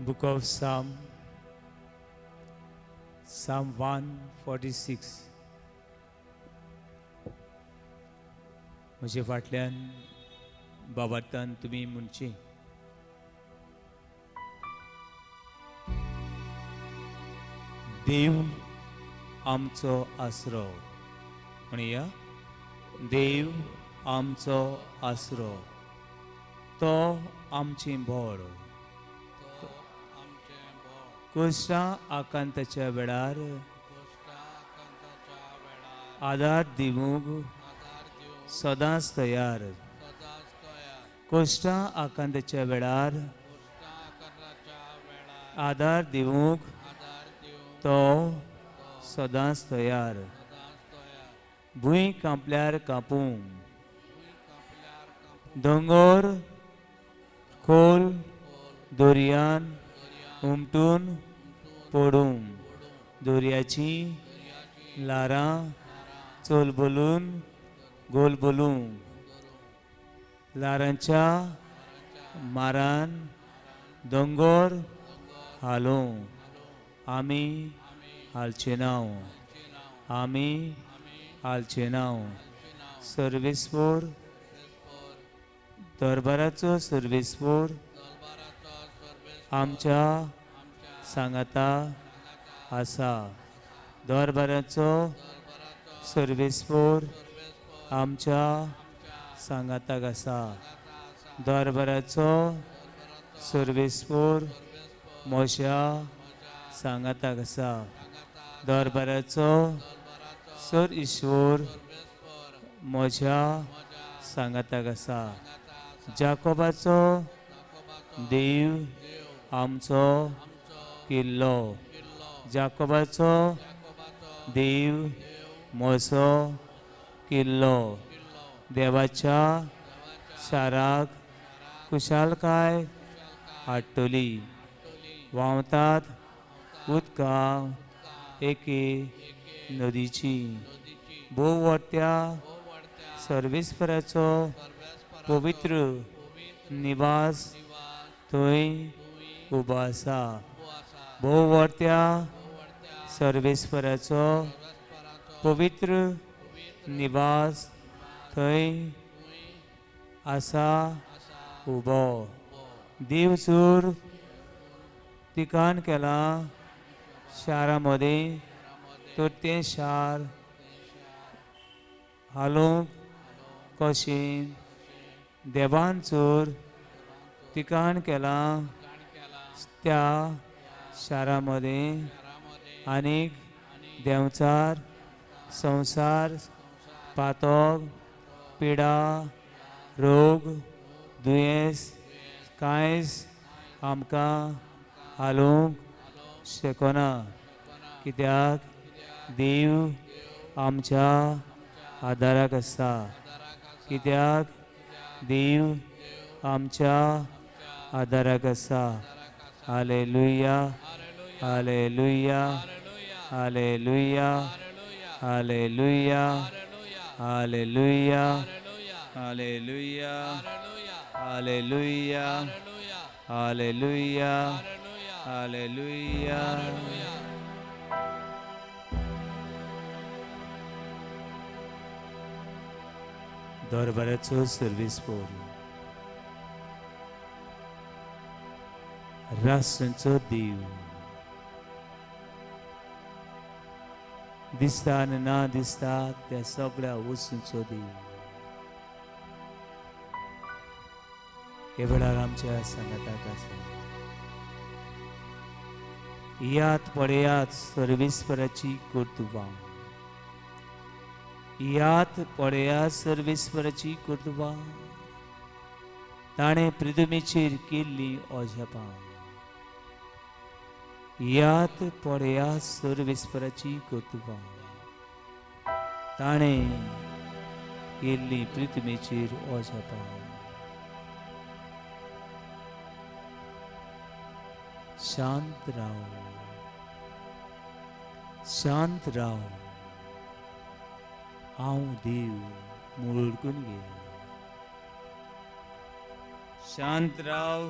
Book of Psalm, Psalm 146. म्हजे फाटल्यान बाबातान तुमी म्हणची. देव आमचो आसरो. म्हणया, देव आमचो आसरो, तो आमचें बळ. कश्टां आकांताच्या वेळार आदार दिवंक सदांच तयार. कश्टां आकांताच्या वेळार आदार दिवंक तो सदांच तयार. भूंय कांपल्यार कांपूं, दोंगर खोल दर्यान उमटून पडूं, दर्याची ल्हारां चलबलून गोलबलूं, ल्हारांच्या मारान दोंगर हालों, आमी हालचे ना, आमी हालचे ना. सर्वेस्पोर दरबाराचो सर्वेस्पोर आमच्या सांगाता आसा. दरबाराचो सर्वेस्पोर आमच्या सांगाताक आसा. दरबाराचो सर्वेस्पोर म्हज्या सांगाताक आसा. दरबाराचो सर ईश्वर म्हज्या सांगाताक आसा. जाकोबाचो देव आमचो किल्लो. जाकोबाचो देव म्हजो किल्लो. देवाच्या शाराक खुशालकाय हाडटली. व्हांवतात उदकां एके नदीची. भोव व्हडत्या सर्वेस्पराचो पवित्र निवास थंय उबो आसा. भोव व्हडत्या सर्वेस्पराचो पवित्र निवास थंय आसा उबो. देव जर ठिकाण केलां शारा मदें तर तें शार हालोवंक कशें? देवान जर ठिकाण केलां त्या शारा मदें आनीक देंवचार, संवसार, पातक, पिडा, रोग, दुयेंस कांयच आमकां हालोवंक शकना, कित्याक देव आमच्या आदाराक आसा. कित्याक देव आमच्या आदाराक आसा. Hallelujah, hallelujah, hallelujah, hallelujah, hallelujah, hallelujah, hallelujah, hallelujah, hallelujah. दरबाराचो सर्वेस्पोर, राष्ट्रांचो देव, दिसता आनी ना दिसता त्या सगळ्या वस्तूंचो देव, हे वेळार आमच्या सांगाताक आसा. याद पळयात सर्वेस्पराची कर्तुबां. याद पळयात सर्वेस्पराची कर्तुबां. ताणें पृथ्वीचेर केल्ली अजापां. याद पळयात सर्वेस्पराची कर्तुबां. ताणें केल्ली पृथ्वीचेर अजापां. शांत राव, शांत राव, हांव देव मुळकून घे. शांत राव.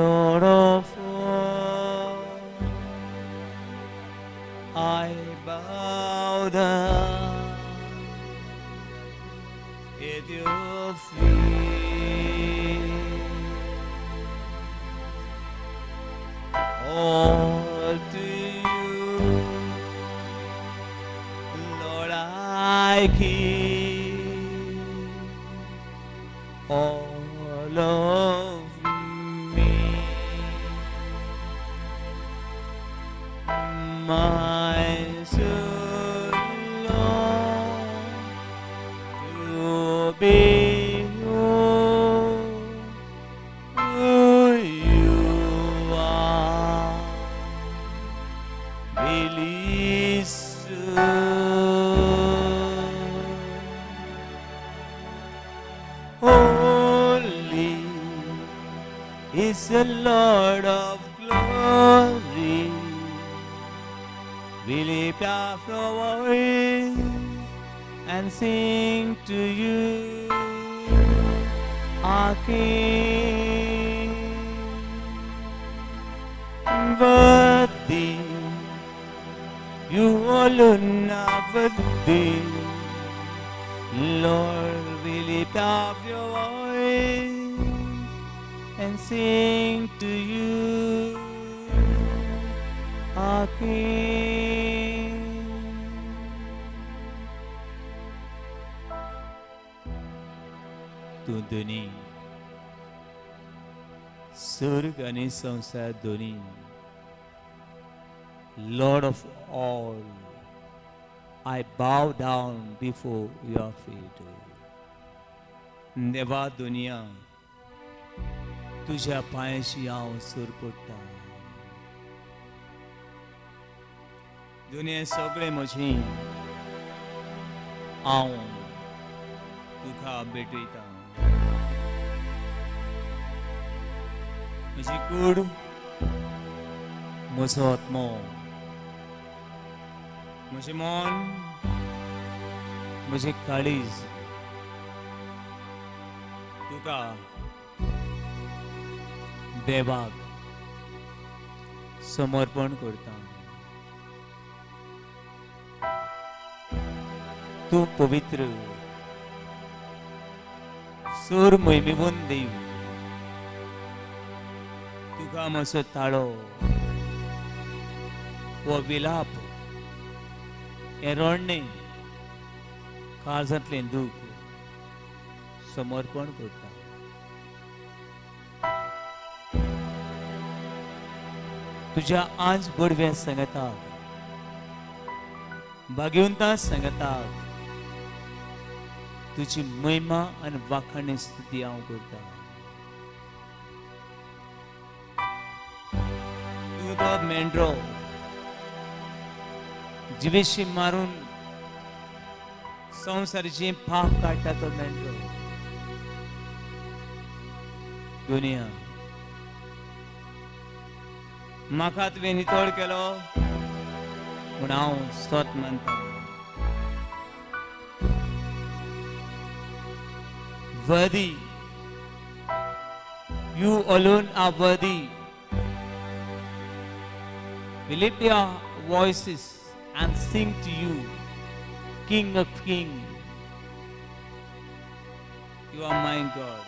Lord of all, I bow down at your feet. All to you, Lord, I give all of me. My soul longs to behold who you are. Bellissimo. Holy is the Lord of glory. We lift up our voice and sing to you, our King. Worthy, you alone are worthy. Lord, we lift up your voice and sing to you, our King. तूं धनी, स्वर्ग आनी संवसार धनी, Lord of all, I bow down before your feet. देवा दुनिया, तुझ्या पांयाशी हांव सर पडटा. दुनिया सगळे म्हजी हांव तुका भेटयता. म्हजी कूड, म्हजो आत्मो, म्हजें मन, म्हजें काळीज तुका देवाक समर्पण करता. तूं पवित्र सूर मोहिमेवून देव, तुका म्हजो ताळो हो विलाप, हें रडणें, काळजांतलें दूख समर्पण करता. तुज्या आज बडव्या सांगतात, भाग्यवंता सांगतात, तुजी महिमा आनी वाखाणी स्तुती हांव करता. तूं तो मेंढरो जिवेशी मारून संवसाराची पाप काडटा तो मेंढरो. दुनिया म्हाका तुवें नितळ केलो पूण हांव सत मानता. Worthy, you alone are worthy. We lift your voices and sing to you, King of Kings. You are my God.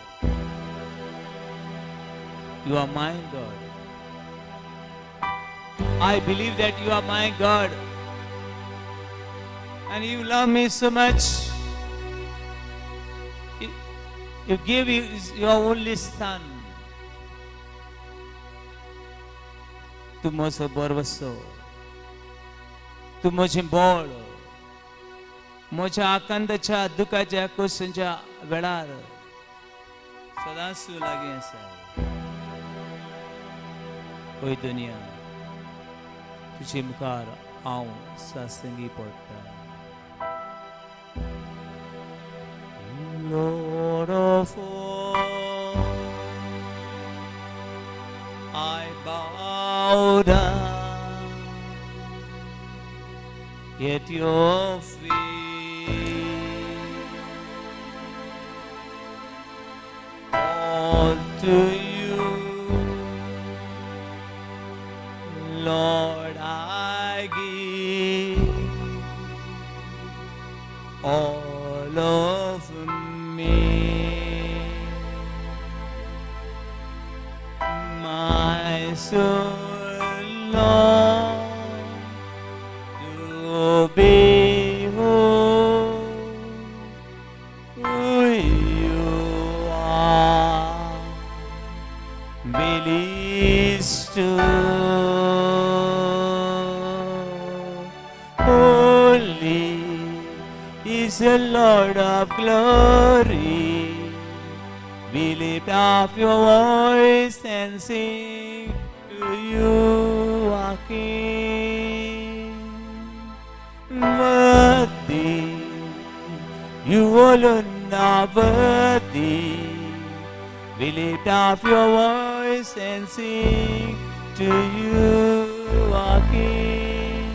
You are my God. I believe that you are my God. And you love me so much. You gave your only son. तूं म्हजो बरवसो, तूं म्हजें बळ, म्हज्या आकांताच्या दुखाच्या कोसांच्या वेळार सदांच तूं लागीं आसा. हय दुनिया, तुजे मुखार हांव सासंगी पडटा. Lord of all, I bow down at your feet. All to you, so long to behold who you are. Released to holy is the Lord of glory. We lift up your voice and sing to you, our King. Worthy, you alone are worthy. We lift up your voice and sing to you, our King.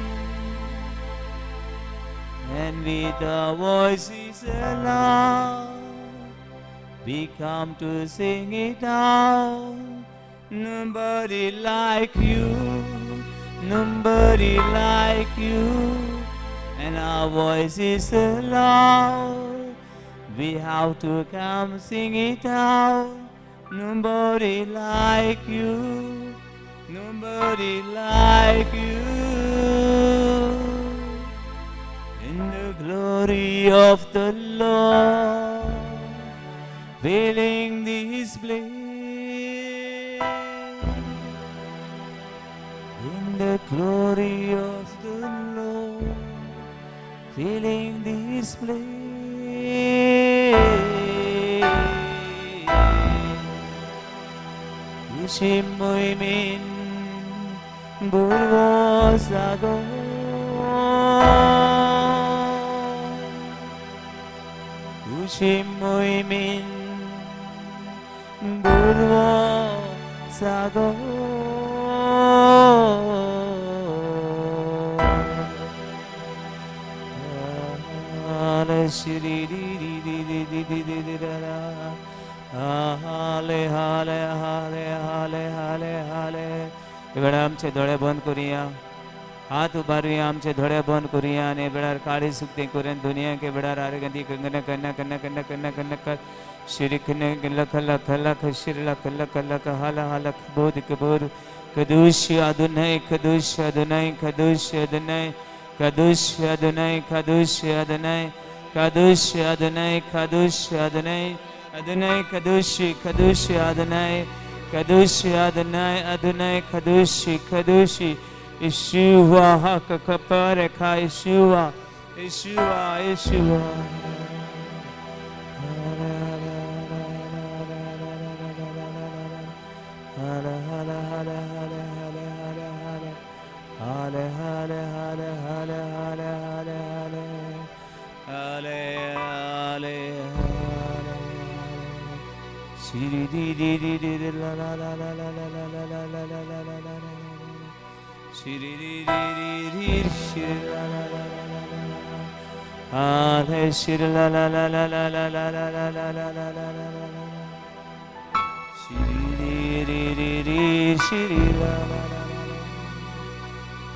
And with our voices aloud, we come to sing it out. Nobody like you, nobody like you. And our voices aloud, we have to come sing it out. Nobody like you, nobody like you. In the glory of the Lord, filling this place. In the glory of the Lord, filling this place. Ishimuimin Burvosago Ushimuimin Burvosago Shri di di di di di di di di da da. हाले हाले हाले हाले हाले हाले. वेळार आमचे दोळे बंद करुया, हात उबारुया, आमचे दोळे बंद करुया आनी वेळार काळी सुकते करून दुनिया के वेळार आरगंदी कंगन कन्ना कन्ना कन्ना कन्ना कन्ना कर शिरी खन लख लख लख शिर लख लख लख हल हल बोध कबोर कदुश अदुनय कदुश अदुनय कदुश अदुनय कदुश अदुनय कदुश अदुनय कदुश अदुनय कदुश अदुनय अदुनय कदुश कदुश अदुनय कदुश अदुनय अदुनय कदुश कदुश यीशुआ हक कपर खा यीशुआ यीशुआ यीशुआ. हला हला हला हला हला हला हला हला हला हला हला हला हला हले हले हले. श्री दी दी दी दी दी ला ला ला ला ला ला ला ला ला ला ला ला ला ला. श्री दी दी दी दी श्री ला ला ला ला ला ला ला. हले श्री ला ला ला ला ला ला ला ला ला ला ला ला ला ला ला. श्री री री री री श्री ला ला ला ला.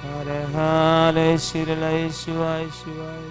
हरे हरे श्री ला शिवाय शिवाय.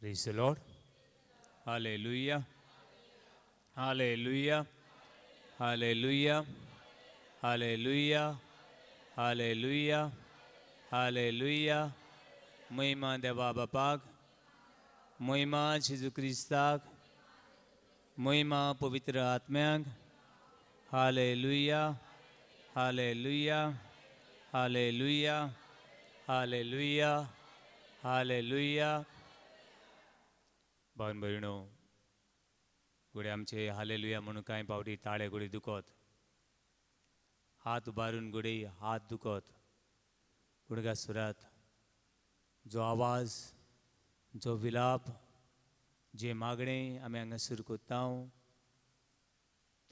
Praise the Lord. Hallelujah. Hallelujah. Hallelujah. Hallelujah, hallelujah, hallelujah. महिमा देवा बापाक, महिमा जेजू क्रिस्ताक, महिमा पवित्र आत्म्याक. Hallelujah, hallelujah, hallelujah, hallelujah, hallelujah. भावन भयणो, घडये आमचे हालेलुया म्हणून कांय पावटी ताळे घडये दुखत, हात उबारून घडये हात दुखत, पूण सुरात जो आवाज, जो विलाप, जे मागणें आमी हांगासर करता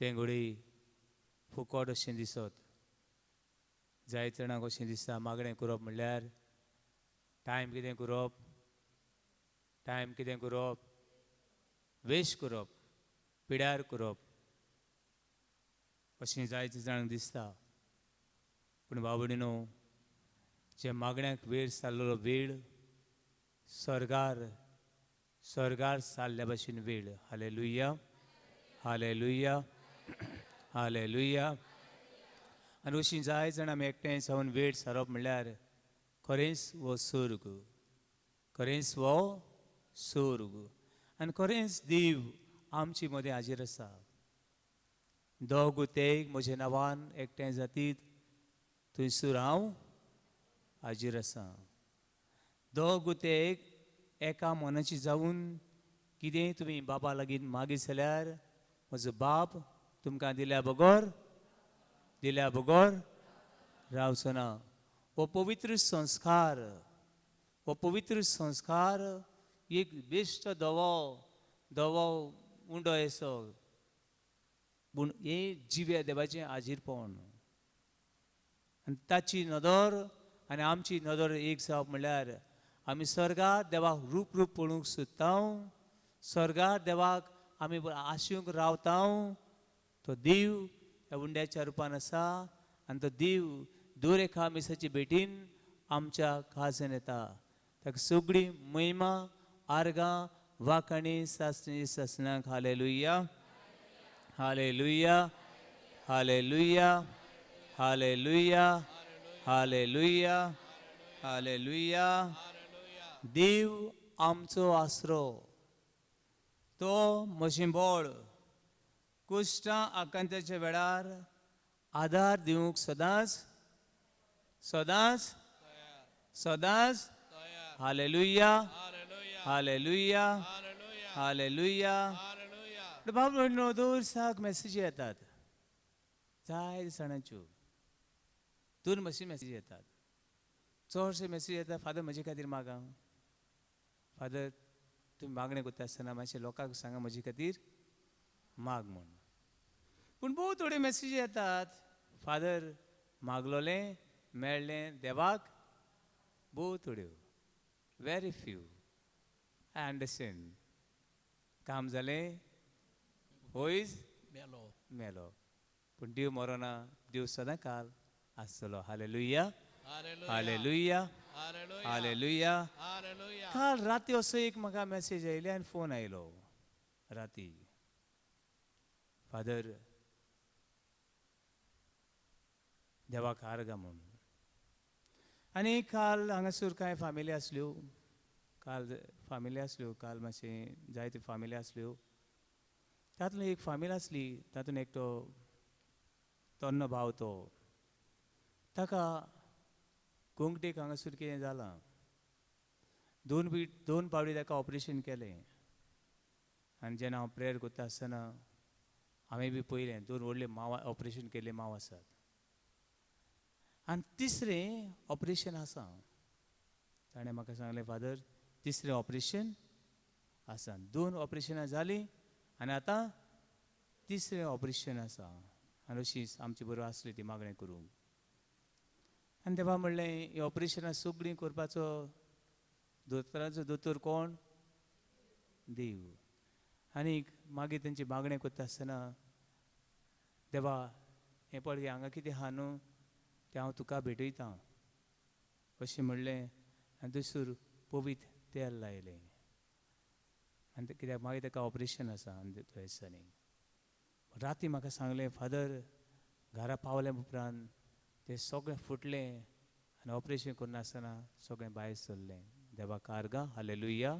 तें घडये फुकट अशें दिसत. जायते जाणांक अशें दिसता मागणें करप म्हणल्यार टायम कितें करप, टायम कितें करप, वेस्ट करप, पिड्यार करप अशें जायते जाणांक दिसता. पूण बाबडीनो, जे मागण्याक वेळ सारलेलो वेळ स्वर्गार, स्वर्गार सारल्या भशेन वेळ. Hallelujah, hallelujah, hallelujah. आनी अशीं जाय जाणां आमी एकठांय जावन वेळ सारप म्हणल्यार खरेंच हो स्वर्ग, खरेंच हो स्वर्ग आनी खरेंच देव आमचे मदें हाजीर आसा. दोग तेग म्हज्या नांवान एकठांय जातीत थंयसर हांव हाजीर आसा. दोग तेग एका मनाची जावन कितें तुमी बाबा लागीं मागीत जाल्यार म्हजो बाप तुमकां दिल्या बगर, दिल्या बगर रावचो ना. हो पवित्र संस्कार, हो पवित्र संस्कार एक बेश्ट धवो धवो उंडो येसो, पूण हें जिव्या देवाचें हाजीरपण आनी ताची नदर आनी आमची नदर एक जावप म्हणल्यार आमी स्वर्गार देवाक रूप रूप पळोवंक सोदता, स्वर्गार देवाक आमी आशेवंक रावता. तो देव ह्या उंड्याच्या रुपान आसा आनी तो देव दर एका मिसाचे भेटीन आमच्या खाजन येता. ताका सगळी महिमा, आर्गां, वाखाणी सासणी सासणाक. Hallelujah, hallelujah, hallelujah, hallelujah, hallelujah, hallelujah. देव आमचो आसरो, तो म्हजें बळ, कुश्टां आकांताच्या वेळार आदार दिवंक सदांच सदांच सदांच. Hallelujah, hallelujah, hallelujah. बाबा दर दिसाक मॅसेजी येतात जायते जाणांच्यो, दोन मातशी मॅसेजी येतात. चडशे मॅसेज येतात, फादर म्हजे खातीर मागा, फादर तुमी मागणें करता आसतना मातशें लोकांक सांगा म्हजे खातीर माग म्हूण. पूण भोव थोड्यो मॅसेजी येतात, फादर मागलोलें मेळ्ळें देवाक, भोव थोड्यो, very few. I understand. काम जालें होयज मेलो, मेलो, पूण देव मरोना, देव सदां काल आसतलो. Hallelujah, hallelujah, hallelujah. काल राती असो एक म्हाका मॅसेज आयली आनी फोन आयलो राती, फादर देवाक आर्गां म्हूण. आनी काल हांगासर कांय फामिली आसल्यो, काल फामिली आसल्यो, काल मातशें जायत्यो फामिली आसल्यो. तातूंत एक फामील आसली, तातूंत एकटो तन्नो भाव, तो ताका गोंगटेक हांगासर कितें जालां, दोन पावटी ताका ऑपरेशन केलें. आनी जेन्ना हांव प्रेयर करता आसतना हांवें बी पळयलें दोन व्हडले माव ऑपरेशन केल्ले माव आसात आनी तिसरें ऑपरेशन आसा. ताणें म्हाका सांगलें, फादर तिसरें ऑपरेशन आसा, दोन ऑपरेशनां जालीं आनी आतां तिसरें ऑपरेशन आसा. आनी अशीच आमचे बरोबर आसली ती मागणें करूंक. आनी देवा म्हणलें, हीं ऑपरेशनां सगळीं करपाचो दोतोराचो दोतोर कोण? देव. आनीक मागीर तेंची मागणें करता आसतना, देवा हें पळय हांगा कितें आहा न्हू तें हांव तुका भेटयतां अशें म्हणलें. आनी थंयसर पवित्र तेल लायलें. आनी कित्याक मागीर ताका ऑपरेशन आसा आनी थंय दिसांनी राती म्हाका सांगलें, फादर घरा पावल्या उपरांत तें सगळें फुटलें आनी ऑपरेशन करनासतना सगळें भायर सरलें. देवाक आर्गां. Hallelujah,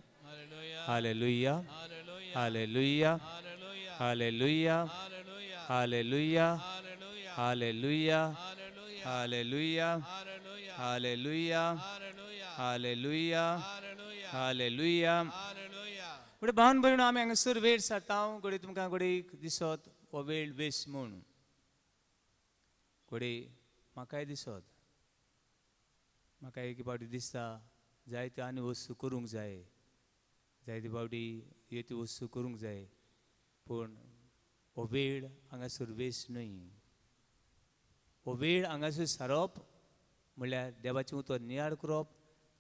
hallelujah, hallelujah, hallelujah, hallelujah, hallelujah, hallelujah, hallelujah, hallelujah, hallelujah. म्हणजे भावन भयण, आमी हांगासर वेळ सारता. घडये तुमकां घडये दिसत हो वेळ वेस्ट म्हूण. घडये म्हाकाय दिसत, म्हाका एक फावटी दिसता जायत्यो आनी वस्तू करूंक जाय, जायते फावटी ह्यो त्यो वस्तू करूंक जाय, पूण हो वेळ हांगासर वेस्ट न्हय. हो वेळ हांगासर सारप म्हणल्यार देवाचें उतर नियाळ करप,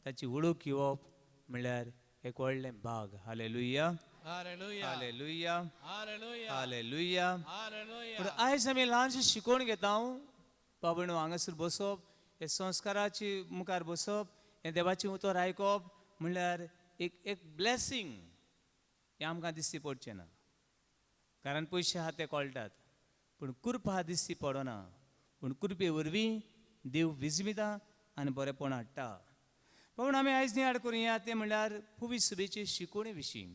ताची वळख घेवप म्हणल्यार एक व्हडलें भाग. Hallelujah, hallelujah, hallelujah. पूण आयज आमी ल्हानशी शिकवण घेता. बाबा, हांगासर बसप, हे संस्काराची मुखार बसप, हें देवाचें उतर आयकप म्हणल्यार एक एक ब्लेसींग. हें आमकां दिश्टी पडचें ना, कारण पयशे आहा ते कळटात, पूण कृपा दिश्टी पडना. पूण कृपे वरवीं देव विजमिता आनी बरेपण हाडटा. पूण आमी आयज नियाळ करुया तें म्हणल्यार पुवी सभेचे शिकवणे विशीं.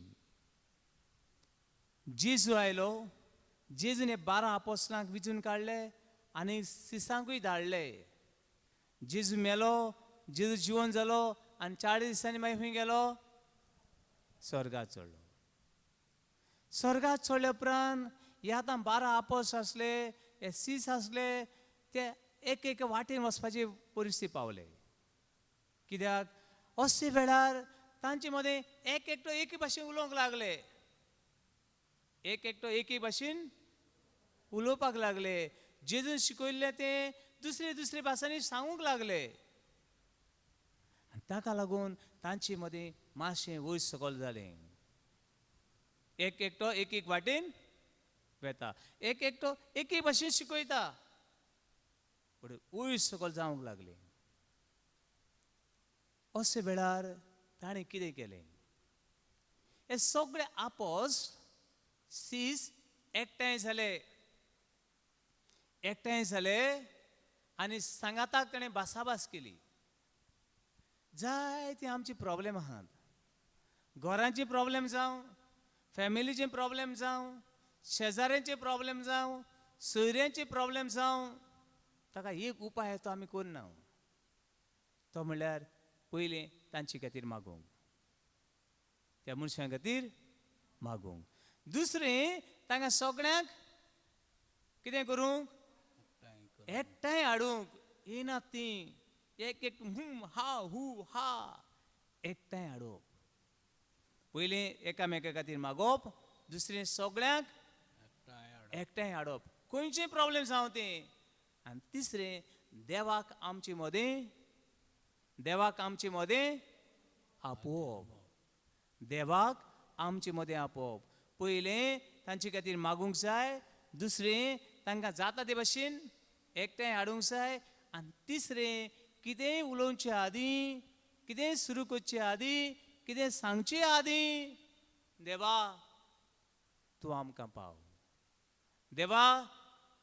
जेजू आयलो, जेजून हे 12 आपोसलांक विचून काडले आनी सिसांकूय धाडले. जेजू मेलो, जेजू जिवन जालो आनी 40 दिसांनी मागीर खंय गेलो? स्वर्गात चडलो. स्वर्गात चडल्या उपरांत हे आतां 12 आपोस आसले, हे सीस आसले, ते एक एक वाटेन वचपाची परिस्थिती पावले. कित्याक अशे वेळार तांचे मदें एक एकटो एके भाशेन उलोवंक लागले, एक एकटो एके भाशेन उलोवपाक लागले. जेजून शिकयल्लें तें दुसरे दुसरे भासांनी सांगूंक लागले आनी ताका लागून तांचे मदें मातशें वयर सकयल जालें. एक एकटो एक एक वाटेन वेता, एक एकटो एके भाशेन शिकयता, पूण वयर सकयल जावंक लागलें. अशे वेळार ताणें कितें केलें? हे सगळे आपोस सीस एकठांय जाले, एकठांय जाले आनी सांगाताक ताणें भासाभास केली. जायते आमचे प्रॉब्लेम आहात, घरांचे प्रॉब्लेम जावं, फॅमिलीचे प्रॉब्लेम जावं, शेजाऱ्यांचे प्रॉब्लेम जावं, सोयऱ्यांचे प्रॉब्लेम जावं, ताका एक उपाय तो आमी करना. तो म्हणल्यार पयलें तांचे खातीर मागूंक, त्या मनशां खातीर मागूंक. दुसरें तांकां सगळ्यांक कितें करूंक? एकठांय हाडूंक. येनात तीं एक एक हुम हा हू हा, एकठांय हाडप. पयलीं एकामेका खातीर मागप, दुसरें सगळ्यांक एकठांय हाडप, खंयचेय प्रॉब्लेम जावं तें. आनी तिसरें देवाक आमचे मदें, देवाक आमचे मदें आपोवप, देवाक आमचे मदें आपोवप. पयलें तांचे खातीर मागूंक जाय, दुसरें तांकां जाता ते भाशेन एकठांय हाडूंक जाय, आनी तिसरें कितेंय उलोवचे आदीं, कितेंय सुरू करचे आदीं, कितें सांगचे आदीं, देवा तूं आमकां पाव, देवा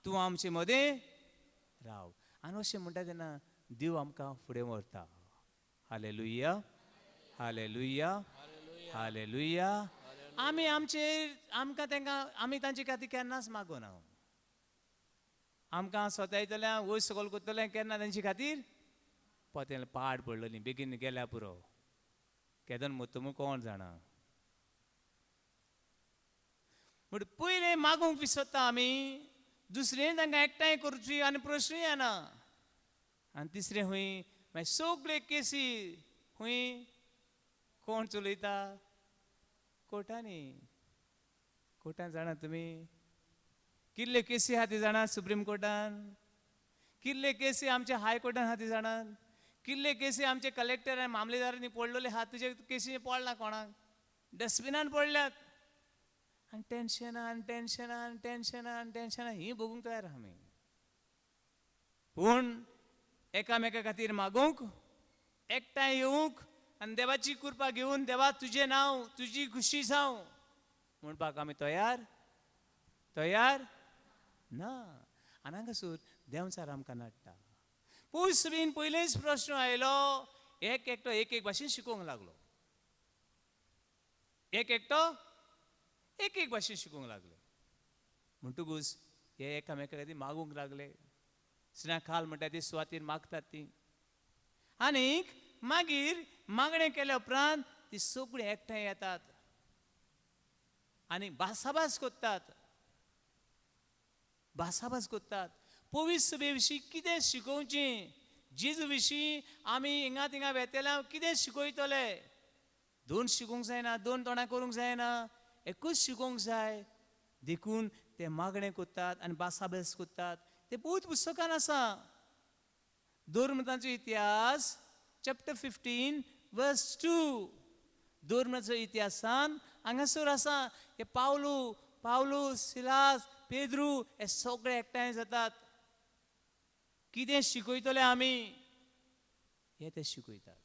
तूं आमचे मदें राव. आनी अशें म्हणटा तेन्ना देव आमकां फुडें व्हरता. Hallelujah, hallelujah, hallelujah. आमी आमचे आमकां तांकां आमी तांचे खातीर केन्नाच मागना. आमकां स्वता वयर सकयल करतले केन्ना तांचे खातीर पोतें पाड पडलेली बेगीन गेल्या पुरो, केदन मरता म्हूण कोण जाणा. म्हण पयलें मागूंक विसरता आमी, दुसरें तांकां एकठांय करची आनी प्रश्नूय येना, आनी तिसरें खंय मागीर सगळे केसी खंय कोण चलयता? कोर्टांनी. कोर्टान जाणा तुमी कितले केसी आहा ती जाणा? सुप्रीम कोर्टान कितले केसी, आमच्या हायकोर्टान आहा ती जाणात? कितले केसी आमचे कलेक्टर आनी मामलेदारांनी पडलेले आहा, तुजे केसी पडला कोणाक? डस्टबिनान पडल्यात. आनी टेन्शनां आनी टेन्शनां आनी टेन्शनां आनी टेन्शनां ही भोगूंक तयार आहा आमी. पूण एकामेका खातीर मागूंक, एकठांय येवंक आनी देवाची कृपा घेवन देवा तुजें नांव तुजी खुशी जावं म्हणपाक आमी तयार तयार ना. आनी हांगासर देंवचार आमकां नाडटा. पयस बीन पयलेच प्रश्न आयलो, एक एकटो एक एक भाशेन शिकोवंक लागलो, एक एकटो एक एक भाशेन शिकोवंक लागले. म्हणटकूच हे एकामेका खातीर मागूंक लागले. स्ना खाल म्हणटा ती सुवातीर मागतात ती. आनीक मागीर मागणें केल्या उपरांत ती सगळीं एकठांय येतात आनी भासाभास करतात, भासाभास करतात. पवित्र सभे विशीं कितें शिकोवचें, जेजू विशीं आमी हिंगा थिंगा वेतल्या कितें शिकयतले? दोन शिकोवंक जायना, दोन तोंडां करूंक जायना, एकूच शिकोवंक जाय. देखून ते मागणें करतात आनी भासाभास करतात. ते बहुत पुस्तकान आसा. धर्मतांचो इतिहास चॅप्टर 15 वर्स 2, धर्माचो इतिहासान हांगासर आसा. हे पावलू, पावलू, सिलास, पेद्रू हे सगळे एकठांय जातात. कितें शिकयतले आमी हे ते शिकयतात.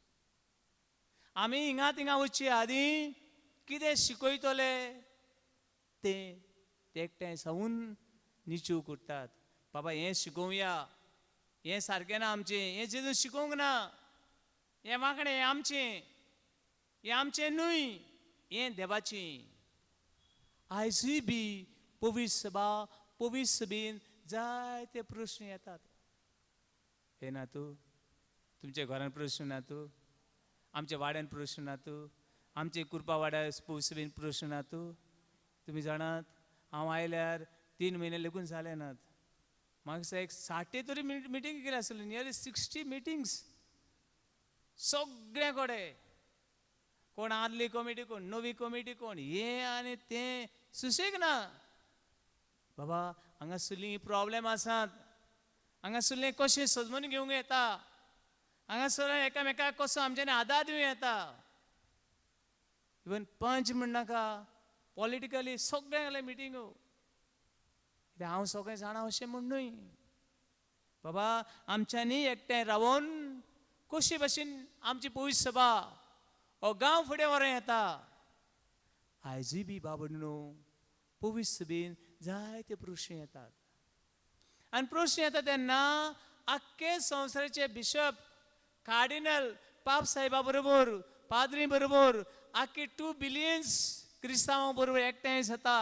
आमी हिंगा थिंगा वचचे आदीं कितें शिकयतले तें ते एकठांय जावन निचूव करतात. बाबा हें शिकोवया, हें सारकें ना आमचें, हें जेजून शिकोवंक ना, हें वांकडें, हें आमचें, हें आमचें न्हय, हें देवाचें. आयजूय बी पवित्र सभा, पवित्र सभेन जायते प्रश्न येतात. हे ना तूं तुमच्या घरान प्रश्न ना तूं, आमच्या वाड्यान प्रश्न ना तूं, आमचे कुरपा वाड्यार पवित्र सभेन प्रश्न ना तूं. तुमी जाणात हांव आयल्यार 3 म्हयने लेगून जाले नात. म्हाका एक 60 तरी मिटींग केली आसली, नियरली 60 मिटिंग्स सगळ्या कडेन. कोण आदली कमिटी, कोण नवी कमिटी, कोण हें आनी तें, सुशेग ना. बाबा हांगासरलीं प्रॉब्लेम आसात, हांगासरलें कशें सजमून घेवंक येता, हांगासर एकामेकाक कसो आमच्यांनी आदार दिवं येता. इवन पंच म्हणनाका, पॉलिटिकली सगळ्यांक मिटिंगो. कित्याक हांव सगळें जाणा अशें म्हूण न्हय. बाबा आमच्यांनी एकठांय रावोन कशे भाशेन आमची पवित्र सभा हो गांव फुडें व्हरों येता. आयजूय बी बाबा न्हू पवित्र सभेन जायते प्रश्न येतात. आनी प्रश्न येता तेन्ना आख्खे संवसाराचे बिशप, कार्डिनल, पाप साहेबा बरोबर, पाद्री बरोबर, आख्खे 2 बिलियन्स क्रिस्तांवां बरोबर एकठांय जाता.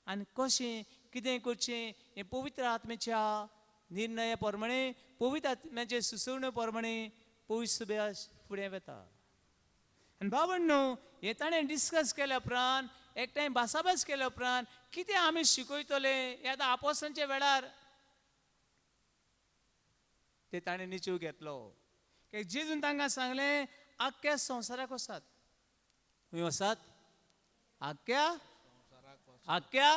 आनी कशें कितें करचें हें पवित्र आत्म्याच्या निर्णया प्रमाणे, पवित्र आत्म्याचे सुचोवणे प्रमाणे पवित्र सभा फुडें वता. आनी बाबांनो हें ताणें डिस्कस केल्या उपरांत, एकठांय भासाभास केल्या उपरांत कितें आमी शिकयतले हें आतां आपोसांच्या वेळार ते ताणें निचूव घेतलो. की जेजून तांकां सांगलें आख्ख्या संवसाराक वचात. खंय वचात? आख्ख्या आख्ख्या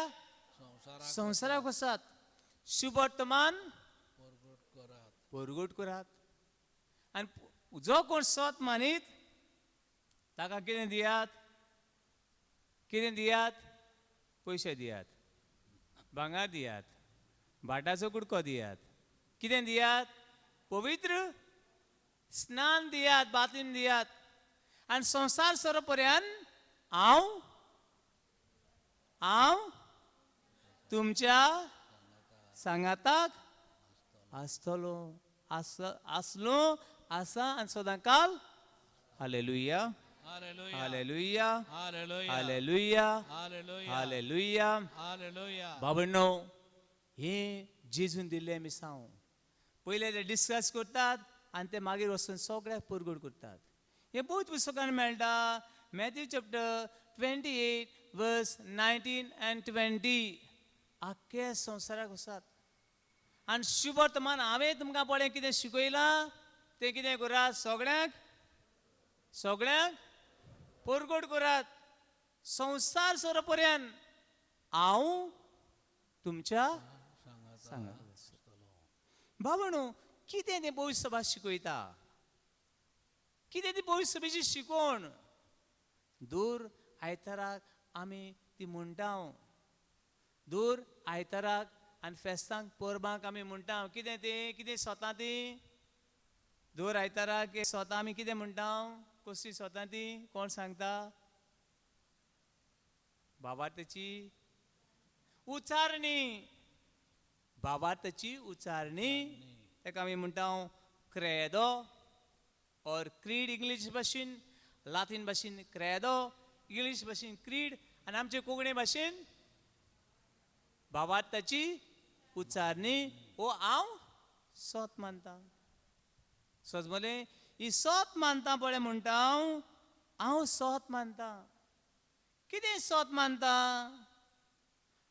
संवसाराक वचात, शुभवर्तमान परगट करात. आनी जो कोण सत मानीत ताका कितें दियात, कितें दियात? पयशे दियात, भांगर दियात, भाटाचो कुडको दियात, कितें दियात? पवित्र स्नान दियात, बातीम दियात. आनी संवसार सर पर्यंत हांव हांव तुमच्या सांगाताक आसतलो, आसलो, आसा आनी सदां काल. Hallelujah, hallelujah, hallelujah, hallelujah. बाबांनो हें जेजून दिल्लें मिसांव पयले ते डिस्कस करतात आनी ते मागीर वचून सगळ्याक परगट करतात. हें बहुत पुस्तकान मेळटा. Matthew chapter 28 verse 19 and 20. आख्खे संवसाराक वचात आनी शुभवर्तमान हांवें तुमकां पळय कितें शिकयलां तें कितें करात, सगळ्यांक सगळ्यांक परगट करात. संवसार सर पर्यंत हांव तुमच्या सांगात. बाबांनो कितें तें पवित्र सभा शिकयता, कितें ती पवित्र सभेची शिकवण? दर आयताराक आमी ती म्हणटा, दर आयताराक आनी फेस्तांक परबांक आमी म्हणटा. कितें तें, कितें सोतां ती? दर आयताराक सोतां आमी कितें म्हणटा? कसली सोतां ती कोण सांगता? बाबा तेची उचारणी. भावार्थाची उचारणी. ताका आमी म्हणटा क्रेदो ऑर क्रीड इंग्लीश भाशेन, लातीन भाशेन क्रेदो, इंग्लीश भाशेन क्रीड, आनी आमचे कोंकणी भाशेन भावार्थाची उच्चारणी. हो हांव सत मानता. सजमले ही सत मानता पळय म्हणटा हांव, हांव सत मानता. कितें सत मानता?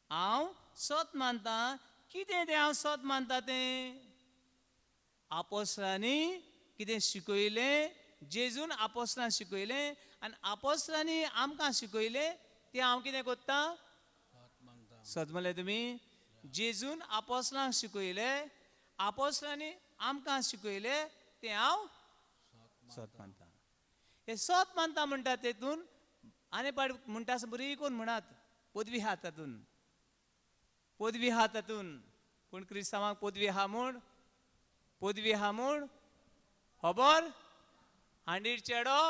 हांव सत मानता. कितें तें हांव सत मानता तें? आपोसलांनी कितें शिकयलें, जेजून आपोसलां शिकयलें आनी आपोसलांनी आमकां शिकयलें तें हांव कितें करता? सत म्हणलें तुमी. जेजून आपोसलांक शिकयलें, आपोसलांनी आमकां शिकयलें तें हांव सत मानता. हें सत मानता म्हणटा तेतून आनी पाड म्हणटा आसा बरी कोण म्हणात पदवी आहा तातून, पदवी आहा तातून. पूण क्रिस्तांवांक पदवी आहा म्हूण, पदवी आहा म्हूण खबर हांडीर चेडो,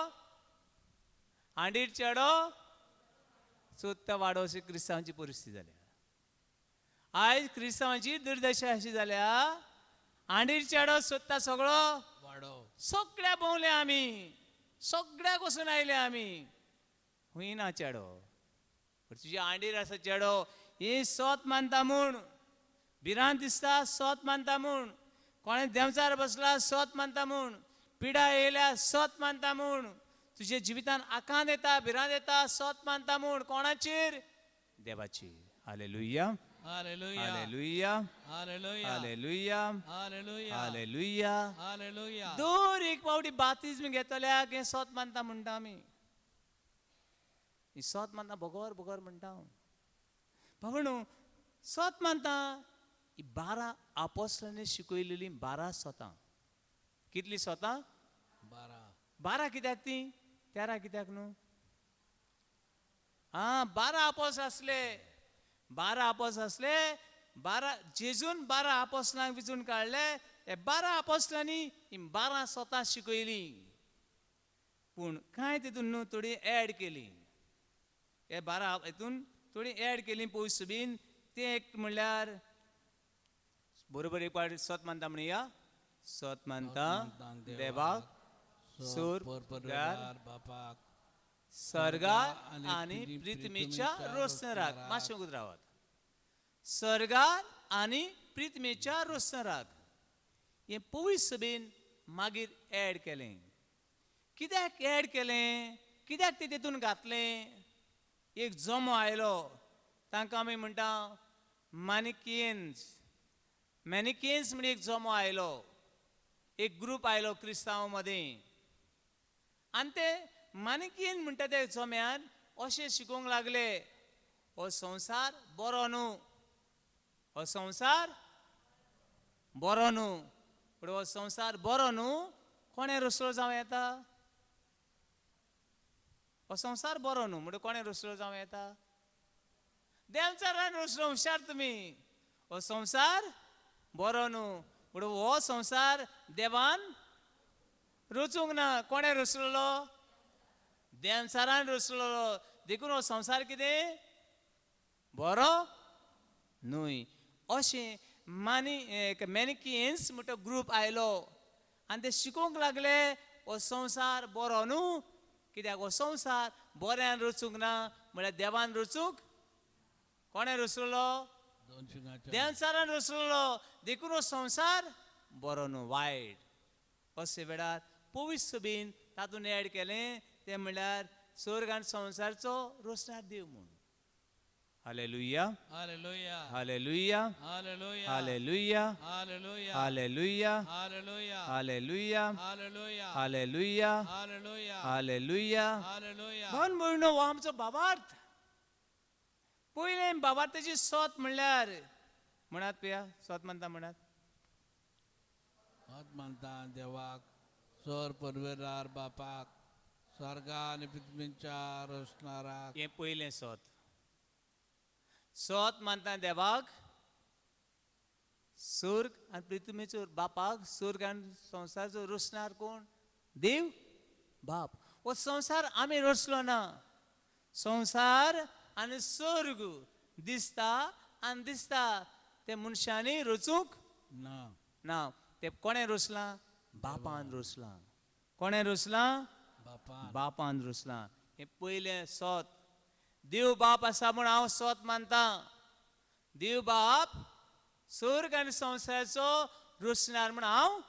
हांडीर चेडो चोदता वाडो अशी क्रिस्तांवांची परिस्थिती जाल्या. आयज क्रिस्तांवांची दुर्दशा अशी जाल्या, हांडीर चेडो सोदता सगळो वाडो. सगळ्या भोंवले आमी, सगळ्याक वचून आयले आमी, हुंय ना चेडो. पूण तुजे हांडीर आसा चेडो. ही सत मानता म्हूण भिरांत दिसता, सत मानता म्हूण कोणें देंवचार बसला, सत मानता म्हूण पिडा येयल्या, सत मानता म्हूण तुजे जिवितान आकांत येता, भिरांत येता, सत मानता म्हूण कोणाचेर? देवाची. Hallelujah. Hallelujah. Hallelujah. Hallelujah. Hallelujah. Hallelujah. Hallelujah. Hallelujah. दर एक फावटी बातिज्म घेतल्याक हें सत मानता म्हणटा आमी. ही सत मानता बगर बगर म्हणटा हांव. बाबा सत मानता. ही 12 आपोसलांनी शिकयलेलीं 12 सोतां. कितलीं सोतां? 12. 12 कित्याक ती? 13 कित्याक न्हू? आं, 12 आपोस आसले, 12 आपोस आसले. 12 जेजून 12 आपोसलांक विचून काडले. हे 12 आपोसलांनी ही 12 सोतां शिकयलीं. पूण कांय तितून न्हू थोडी एड केली. हे 12 हितून थोडी एड केली पयस बीन. तें एक म्हणल्यार बरोबर एक पावट सत मानता म्हणया. सत मानता देवाक, सूर बापाक, सर्गार आनी पृथ्वीच्या रोसनराक. मातशें वगत रावात. सर्गार आनी पृथ्वीच्या रोसनराक हें पवित्र सभेन मागीर एड केलें. कित्याक एड केलें? कित्याक तें तितून घातलें? एक जमो आयलो, तांकां आमी म्हणटा मॅनिकियन्स. मॅनिकियन्स म्हणजे एक जमो आयलो, एक ग्रूप आयलो क्रिस्तांव मदीं. आनी ते मानिकियन म्हणटा ते जम्यान अशें शिकोवंक लागले, हो संवसार बरो न्हू, हो संवसार बरो न्हू. पूण हो संवसार बरो न्हू कोणें रसलो जावं येता? हो संवसार बरो न्हू म्हणटा कोणें रसलो जावं येता? देंवचारान रसलो. हुशार तुमी. हो संवसार बरो न्हू पूण हो संवसार देवान रचूंक ना. कोणें रचलेलो? देंवचारान रचलेलो. देखून हो संवसार कितें बरो न्हय. अशें मानी एक मॅनिकियन्स म्हणटा ग्रूप आयलो आनी ते शिकोवंक लागले हो संवसार बरो न्हू. कित्याक हो संवसार बऱ्यान रचूंक ना म्हळ्यार देवान रचूंक कोणें रचलेलो? देंवचारान रचलेलो. देखून हो संवसार बरो न्हू, वायट. अशे वेळार पवित्र सभेन तातूंत एड केलें तें म्हणल्यार स्वर्ग आनी संवसारचो रोसणार देव म्हूण. Hallelujah. Hallelujah. Hallelujah. Hallelujah. Hallelujah. Hallelujah. Hallelujah. Hallelujah. Hallelujah. Hallelujah. Hallelujah. Hallelujah. Hallelujah. Hallelujah. भावन भयणो, हो आमचो भावार्थ. पयलें भावार्थाची सोत म्हणल्यार म्हणात पिया, सोत मानता म्हणात. सत मानता देवाक, सर परवेरार बापाक, स्वर्गा आनी पृथ्वीच्या रचणाराक. हें पयलें सोत. सोत मानता देवाक, स्वर्ग आनी पृथ्वीचो बापाक. स्वर्ग आनी संवसाराचो रचणार कोण? देव बाप. हो संवसार आमी रचलो ना. संवसार आनी स्वर्ग दिसता आनी दिसता तें मनशांनी रचूंक ना. ना. तें कोणें रचलां? बापान रचलां. कोणें रचलां? बापान. बापान रचलां. हें पयलें सोत. देव बाप आसा म्हूण हांव सोत मानता. देव बाप स्वर्ग आनी संवसाराचो रचणार म्हूण हांव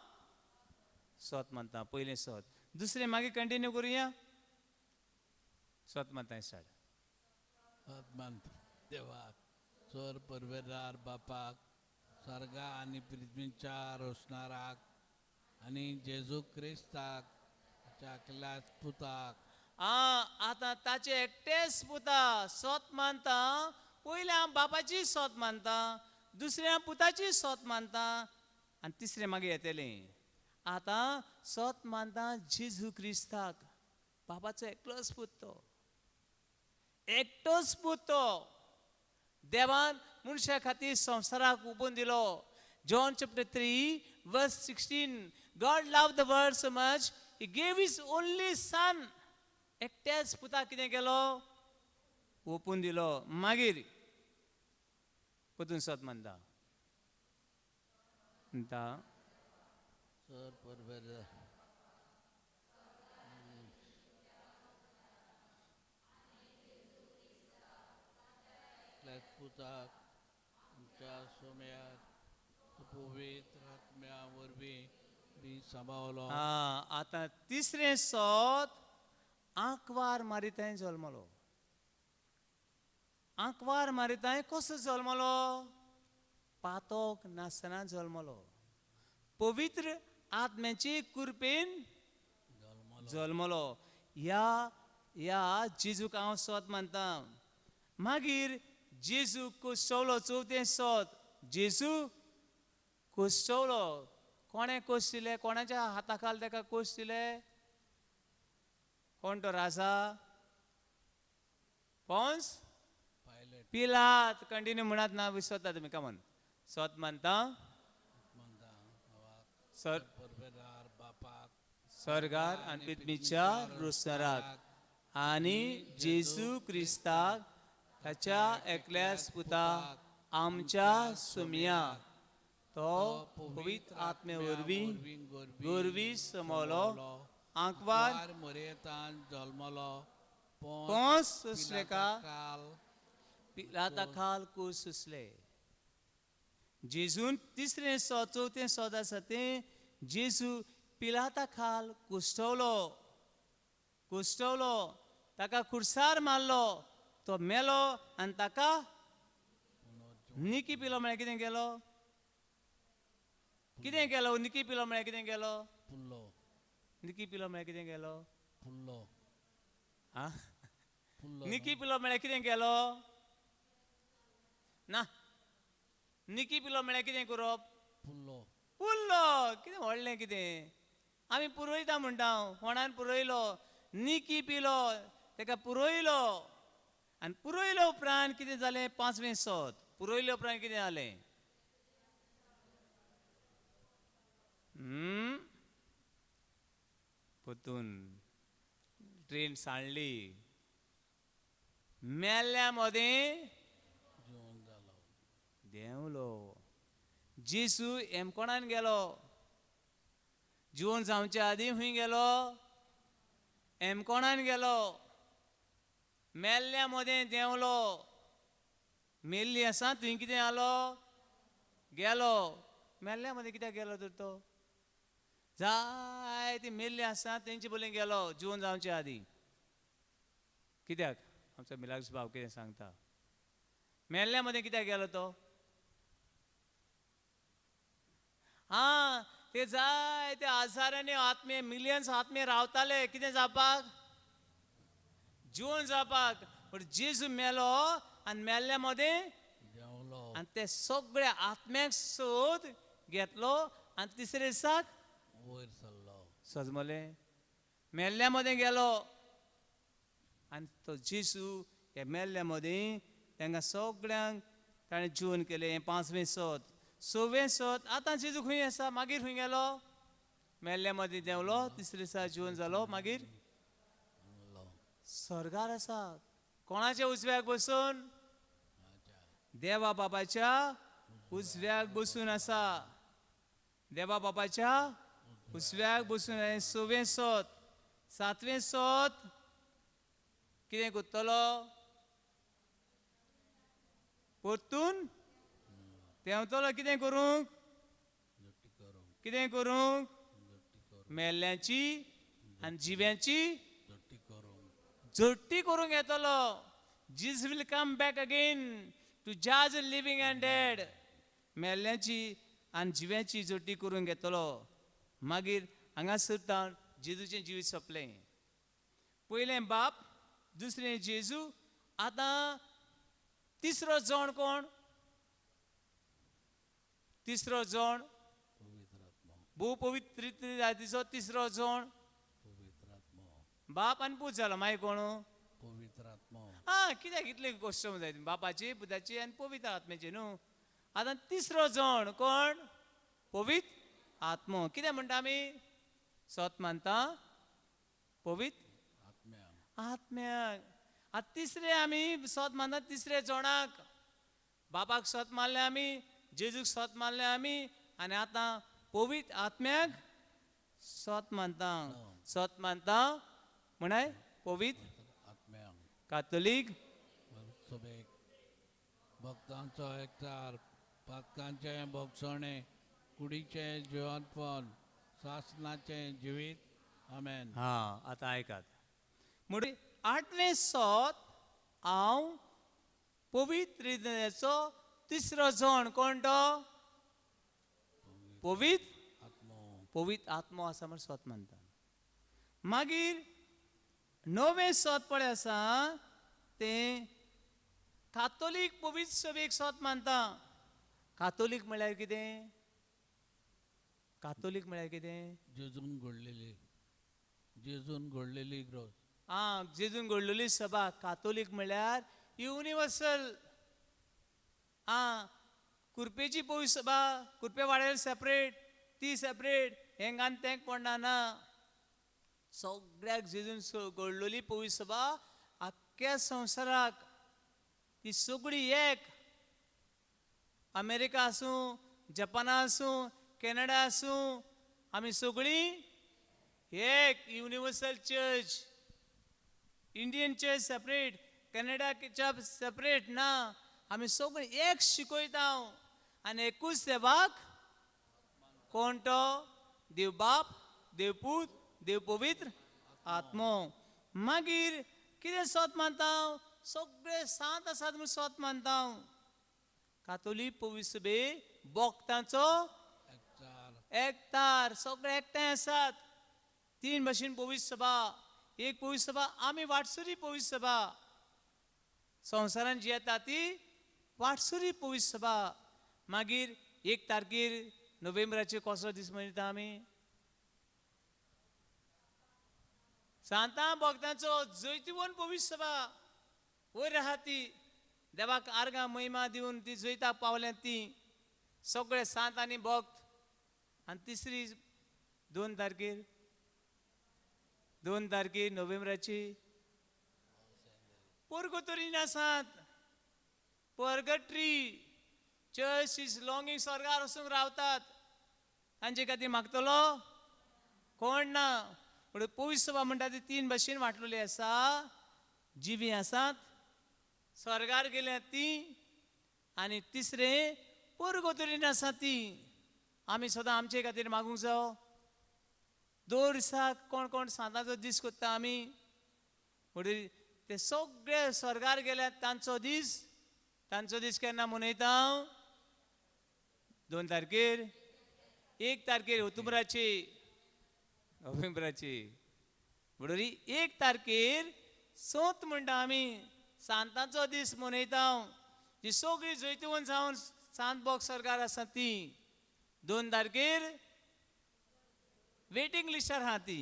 सोत मानता. पयलें सोत. दुसरें मागीर कंटिन्यू करुया. सोत मानता स्टार्ट. सत मानता देवाक, स्वर परवेदार बापाक, स्वर्गा आनी पृथ्वीच्या रोसणाराक आनी जेजू क्रिस्ताक ताच्या एकल्याच पुताक. आतां ताचे एकटेच पुता सोत मानता. पयलें हांव बापाची सोत मानता, दुसरें हांव पुताची सोत मानता आनी तिसरें मागीर येतलें. आतां सोत मानता जेजू क्रिस्ताक, बापाचो एकलोच पूत तो, एकटोच पूत तो. देवान मनशा खातीर संवसाराक उबून दिलो. John chapter 3 verse 16, God loved the world so much he gave his only son. एकट्याच पुताक कितें केलो? ओपून दिलो. मागीर परतून सत मानता म्हणटा सर परवेदार एकल्याच पुताक आमच्या सोम्याक पवित्र आत्म्या वरवीं बी सांबावलो. आतां तिसरें सोत आंकवार मारिताय जल्मलो. आंकवार मारिताय कसो जल्मलो? पातोक नासतना जल्मलो. पवित्र आत्म्याची कृपेन जल्मलो. ह्या ह्या जेजूक हांव सोत मानता. मागीर जेजू कुसवलो. चवथें सोत जेजू कुसवलो. कोणें कोस दिलें? कोणाच्या हाता खाल ताका कोस दिले? कोण तो राजा? पोन्स पायलट. पिलात. कंटिन्यू म्हणात ना, विसरता तुमी. कमन सोत मानता मानता देवाक, सर परवेदार बापाक, स्वर्गार आनी पृथ्वीच्या रोसणाराक आनी जेजू क्रिस्ताक ताच्या एकल्याच पुता आमच्या सुमया, तो पवित्र आत्मे वरवीं गोरवी समवलो, आंकवार मोरयेतान जल्मलो, पोंस सोंसले का काल पिलाता खाल कूस सोंसले. जेजून तिसरें सोद चवथें सोद आसा तें जेजू पिलाता खाल कुश्टवलो. कुश्टवलो, ताका खुर्सार मारलो, तो मेलो आनी ताका निकी पिलो. म्हळ्यार कितें केलो? कितें केलो? निकी पिलो म्हळ्यार कितें केलो? पुल्लो. निकी पिलो म्हळ्यार कितें केलो? पुल्लो. आं, पुल्लो. निकी पिलो म्हळ्यार कितें केलो? ना, निकी पिलो म्हळ्यार कितें करप? पुल्लो. पुरलो. कितें व्हडलें कितें आमी पुरयता म्हणटा. कोणान पुरयलो? निकी पिलो, ताका पुरयलो. आनी पुरयले उपरांत कितें जालें? पांचवें सोद. पुरयले उपरांत कितें जालें? परतून ट्रेन सांडली. मेल्ल्या मदें जिवन जालो. देंवलो. जेजू एमकोणान गेलो. जिवन जावचे आदीं खंय गेलो? एमकोणान गेलो. मेल्ल्या मदें देंवलो. मेल्ली आसा थंय कितें जालो? गेलो. मेल्ल्या मदें कित्याक गेलो तर तो? जायती मेल्ली आसा तेंचे बली गेलो जिवन जावचे आदीं. कित्याक? आमचो मिलाग्स भाव कितें सांगता? मेल्ल्या मदें कित्याक गेलो तो? आं, ते जायते हजारांनी आत्मे, मिलियन्स आत्मे रावताले. कितें जावपाक? जिवन जावपाक. पूण जेजू मेलो आनी मेल्ल्या मदें देंवलो आनी ते सगळे आत्म्याक सोद घेतलो आनी तिसरे दिसाक वयर सरलो. सजमलें. मेल्ल्या मदें गेलो आनी तो जेजू ह्या मेल्ल्या मदें तांकां सगळ्यांक ताणें जिवन केलें. हें पांचवें सोद. सवें सोद. आतां जेजू खंय आसा? मागीर खंय गेलो? मेल्ल्या मदीं देंवलो, तिसरे दिसा जिवन जालो, मागीर स्वर्गार आसा. कोणाच्या उजव्याक बसून? देवा बाबाच्या उजव्याक बसून आसा. देवा बापाच्या उजव्याक बसून. सवें सोत. सातवें सोत कितें करतलो? परतून तेंवतलो. कितें करूंक? कितें करूंक? मेल्ल्यांची आनी जिव्यांची जोडटी करूंक येतलो. Jesus will come back again to judge living and dead. मेल्ल्यांची आनी जिव्यांची जोडटी करूंक येतलो. मागीर हांगासर तावन जेजूचें जिवीत सोंपलें. पयलें बाप, दुसरें जेजू, आतां तिसरो जण कोण? तिसरो जण भोव पवित्र जातीचो तिसरो जण. बाप आनी पूत जालो. मागीर कोण? आं, कित्याक इतले गोश्ट जाय? बापाची, पुताची आनी पवित्र आत्म्याची न्हू. आतां तिसरो जण कोण? पवित्र आत्मो. कितें म्हणटा आमी? सोत मानता पवित्र आत्म्याक. आतां तिसरे आमी सोत मानता तिसरे जणाक. बापाक सोत मारलें आमी, जेजूक सोत मारलें आमी, आनी आतां पवित्र आत्म्याक सोत मानता. सोत मानता म्हणाय पवित्र कातोलीक भक्तांचो एकचार, पातकांचें भोगसणें, कुडीचें जिवनपण, सासनाचें जिवीत. आमेन. हां, आतां आयकात. म्हणून आठवें सोत हांव पवित्र तिसरो जण कोण तो? पवित्र पवित्र आत्मो आसा म्हण सोत मानता. मागीर णवें सोत पळय आसा तें कातोलीक पवित्र सभेक सोत मानता. कातोलीक म्हळ्यार कितें? कातोलीक म्हळ्यार कितें? जेजून घडलेली, जेजून घडलेली ग्रोथ. आं, जेजून घडलेली सभा. कातोलीक म्हळ्यार युनिवर्सल. आं, कुर्पेची पवित्र सभा, कुर्पे वाड्यार सेपरेट, ती सेपरेट, हेंक आनी तेंक पडना ना. सगळ्याक जेजून घडलेली पवित्र सभा आख्ख्या संवसाराक ती सगळी एक. अमेरिका आसूं, जपाना आसूं, कॅनडा आसूं, आमी सगळीं एक. Universal church. Indian church separate, Canada church separate ना. आमी सगळीं एक शिकयता आनी एकूच देवाक. कोण तो? देव बाप, देव पूत, देव पवित्र आत्मो. मागीर कितें सोत मानता? सगळे सांत आसात म्हूण सोत मानता. कातोलीक पवित्र सभे बोगतांचो एकतार. सगळे एकठांय आसात. तीन भाशेन पवित्र सभा. एक पवित्र सभा आमी वाटसुरी पवित्र सभा. संवसारान जी येता ती वाटसुरी पवित्र सभा. मागीर 1 तारखेर नोव्हेंबराचेर कसलो दीस मनयता आमी? सांतां भक्तांचो जैतिवंत पवित्र सभा. वयर आहा ती. देवाक आर्गां महिमा दिवन ती जैताक पावल्या ती सगळे सांत आनी भक्त. आनी तिसरी 2 तारखेर, 2 तारखेर नोव्हेंबराची पुर्गतोरीन आसात. पर्गट्री चर्च is longing. स्वर्गार वचूंक रावतात. तांचे खातीर मागतलो कोण ना. पूण पवित्र सभा म्हणटा ती 3 भाशेन वांटलेली आसा. जिवीं आसात, स्वर्गार गेल्या ती, आनी तिसरें पुर्गतोरीन आसा ती. आमी सदां आमचे खातीर मागूंक जावो. दर दिसाक कोण कोण सांताचो दीस करता आमी. म्हणटकीर ते सगळे स्वर्गार गेल्यात तांचो दीस, तांचो दीस केन्ना मनयता? 2 तारखेर. 1 तारखेर ओतुमराची, नोव्हेंबराची. म्हणटकीर 1 तारखेर सोत म्हणटा आमी सांतांचो दीस मनयता. जी सगळी जैतिवंत जावन सांत बोग स्वर्गार आसा ती. 2 तारखेर वेटींग लिस्टार आहा ती.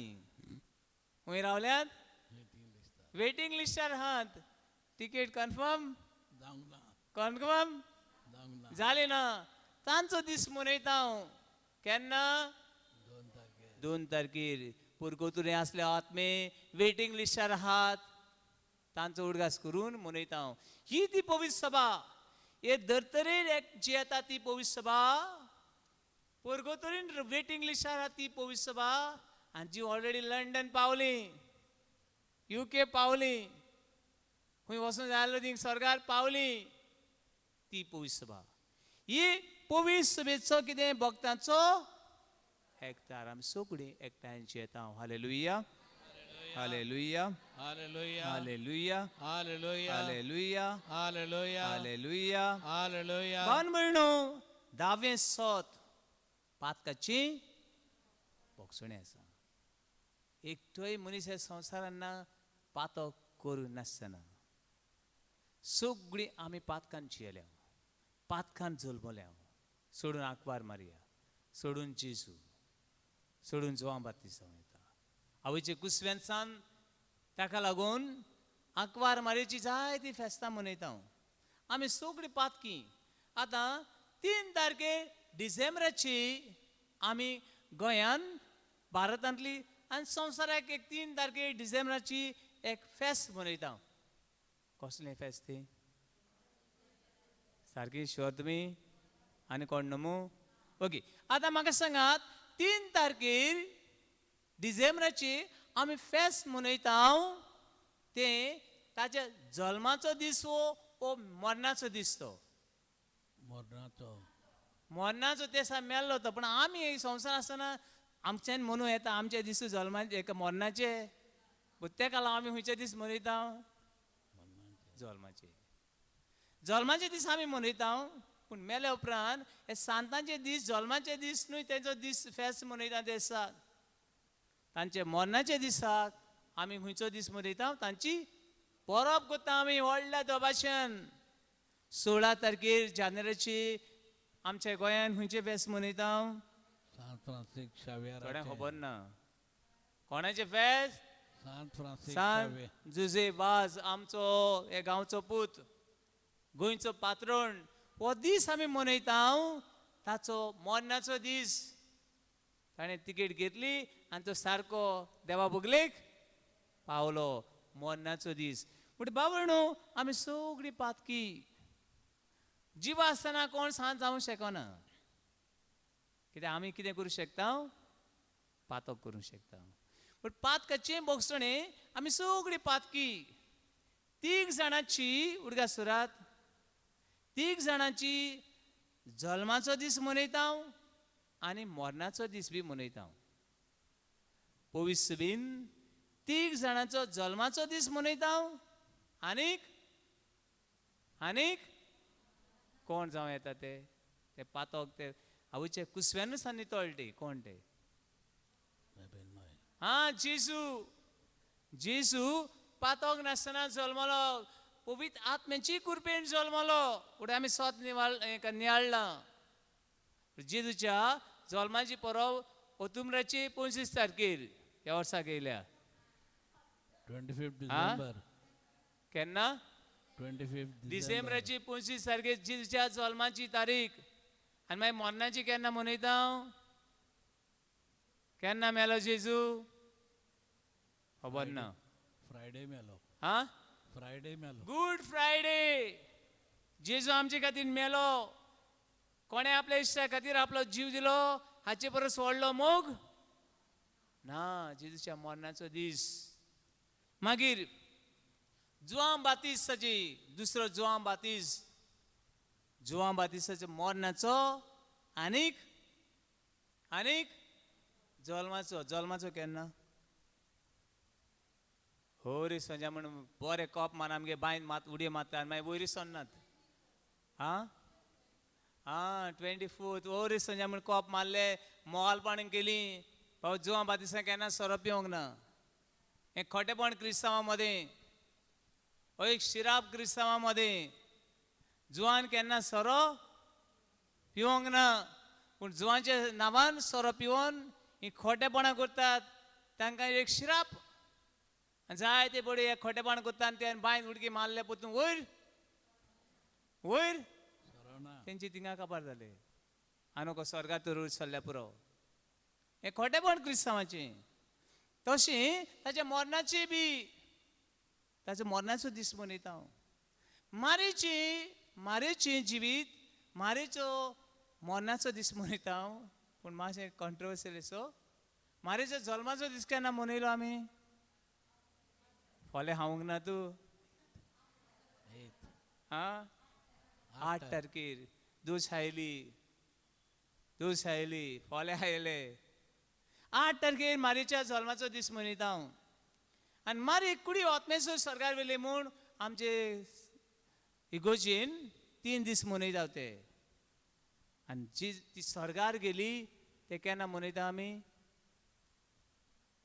खंय रावल्यात? वेटींग लिस्टार आहात. Ticket confirm? कन्फर्म जालें ना. तांचो दीस मनयता हांव. केन्ना? 2 तारखेर. पुर्गोतुरे आसले आत्मे वेटींग लिस्टार आहात, तांचो उडगास करून मनयता हांव. ही ती पवित्र सभा. हे धर्तरेर एक जियेता ती पवित्र सभा, पुर्गोतरीन वेटींग लिस्टार आहा ती पवित्र सभा, आनी जी ऑलरेडी लंडन पावली, युके पावली, खंय वचूंक जाय आसलो ती स्वर्गार पावली, ती पवित्र सभा. ही पवित्र सभेचो कितें भक्तांचो एकतार. आमी सगळीं एकठांय जियेता. Hallelujah, hallelujah, hallelujah, hallelujah, hallelujah, hallelujah, hallelujah, hallelujah, hallelujah. भावन भयणो, दावें सोत पातकाची भोगसणी आसा. एकटोय मनीस ह्या संवसारान ना पातक करूं नासतना. सगळीं आमी पातकान जियेल्या, पातकान जल्मल्या. सोडून आंकवार मारिया, सोडून जेजू, सोडून जुवां बाप्तीस्त जावं येता. आवयचे कुसव्यान ताका लागून आंकवार मारयेची जायती फेस्तां मनयता आमी सगळीं पातकी. आतां 3 तारखे डिसेंबराची आमी गोंयान, भारतांतली आनी संवसाराक एक 3 तारखे डिसेंबराची एक फेस्त मनयता. कसलें फेस्त ती? सारकी शुअर तुमी? आनी कोण न्हू? ओके, आतां म्हाका सांगात, 3 तारखेर डिसेंबराची आमी फेस्त मनयता, तें ताच्या जल्माचो दीस वो मरणाचो दीस? तो मरणाचो. मरणाचो दिसा मेल्लो तो. पूण आमी संवसार आसतना आमच्यान मनूं येता आमचे दीस जल्माचे एका मरणाचे. तेका लागून आमी खंयचे दीस मनयता? जल्माचे. जल्माचे दीस आमी मनयता, पूण मेल्या उपरांत हे सांतांचे दीस जल्माचे दीस न्हय, तेंचो दीस फेस्त मनयता ते दिसाक. तांचे मरणाच्या दिसाक आमी खंयचो दीस मनयता? तांची परब करता आमी व्हडल्या दबाशेन. 16 तारखेर जानेवारीची आमच्या गोंयान खंयचे फेस्त मनयता? सांत फ्रांसीस शावियराचें. थोड्यांक खबर ना कोणाचें फेस्त. सांत फ्रांसीस सांत जुजे वाज, आमचो हे गांवचो पूत, गोंयचो पात्रोण. हो दीस आमी मनयता, ताचो मरणाचो दीस. ताणें तिकेट घेतली आनी तो सारको देवा बगलेक पावलो. मरणाचो दीस. पूण बाबा न्हू, आमी सगळीं पातकी. जिवा आसतना कोण सांत जावंक शकना. कित्याक आमी कितें करूं शकता? पातक करूंक शकता. पूण पातकाचें भोगसणें आमी सगळीं पातकी. 3 जाणांची उडगास सुरात, 3 जाणांची जल्माचो दीस मनयता आनी मरणाचो दीस बी मनयता. पवित्र बीन 3 जाणांचो जल्माचो दीस मनयता आनीक आनीक कोण जावं येता ते? ते पातक ते आवयचे कुसव्यानूच आनी तळटे कोण ते? हा, जेजू. जेजू पातक नासतना जल्मलो, पवित्र आत्म्याची कृपेन जल्मलो. फुडें आमी सोत नियाळ्ळां. जेजूच्या जल्माची परब ओतुमराची 25 तारखेर ह्या वर्साक येयल्या. 25 डिसेंबर. केन्ना? 25 डिसेंबराची 25 तारखेर जेजूच्या जल्माची तारीख. आनी मागीर मरणाची केन्ना मनयता? केन्ना मेलो जेजू? खबर ना. फ्रायडे मेलो. हा, फ्रायडे मेलो. Good Friday. जेजू आमचे खातीर मेलो. कोणें आपल्या इश्टा खातीर आपलो जीव दिलो हाचे परस व्हडलो मोग ना. जेजूच्या मरणाचो दीस. मागीर जुआं बातिस्ताची, दुसरो जुआं बातिस्त, जुआं बातिस्ताच्या मरणाचो आनीक आनीक जल्माचो. जल्माचो केन्ना? होरी संजा म्हण बरें कॉप मार आमगे बांयन मात उडयो मारता आनी मागीर वयरी सरनात. आं आं 24 होरी संजा म्हण कॉप मारले, मोवालपण केली. बाबा जुआं बातिस्ता केन्ना सोरो पिवंक ना. हें खोटेपण क्रिस्तांवां मदें, हो एक शिराप क्रिस्तांवां मदें. जुवान केन्ना सोरो पिवंक ना, पूण जुवांच्या नांवान सोरो पिवन ही खोटेपणां करतात. तांकां एक शिराप जाय ते बडी हे खोटेपण करता आनी ते बांयन उडकी मारले पोतून वयर वयर तेंची थिंगा काबार जाले. आनी स्वर्गात रूच सरल्या पुरो. हें खोटेपण क्रिस्तांवाचें. तशें ताच्या मरणाची बी, ताचो मरणाचो दीस मनयता हांव. मारीची मारेचें जिवीत, मारेचो मरणाचो दीस मनयता हांव, पूण मातशें कॉन्ट्रोवर्सियल सो मारेचो जल्माचो दीस केन्ना मनयलो आमी? फाल्यां खावंक ना तूं? आं, 8 तारखेर दोश आयली, दोश आयली, फाल्यां आयले. 8 तारखेर मारीच्या जल्माचो दीस मनयता हांव. आनी मारी कुडी ओतमेसो सरकार वेली म्हूण आमचे इगोजेन 3 दीस मनयता ते. आनी जी ती स्वर्गार गेली ते केन्ना मनयता आमी?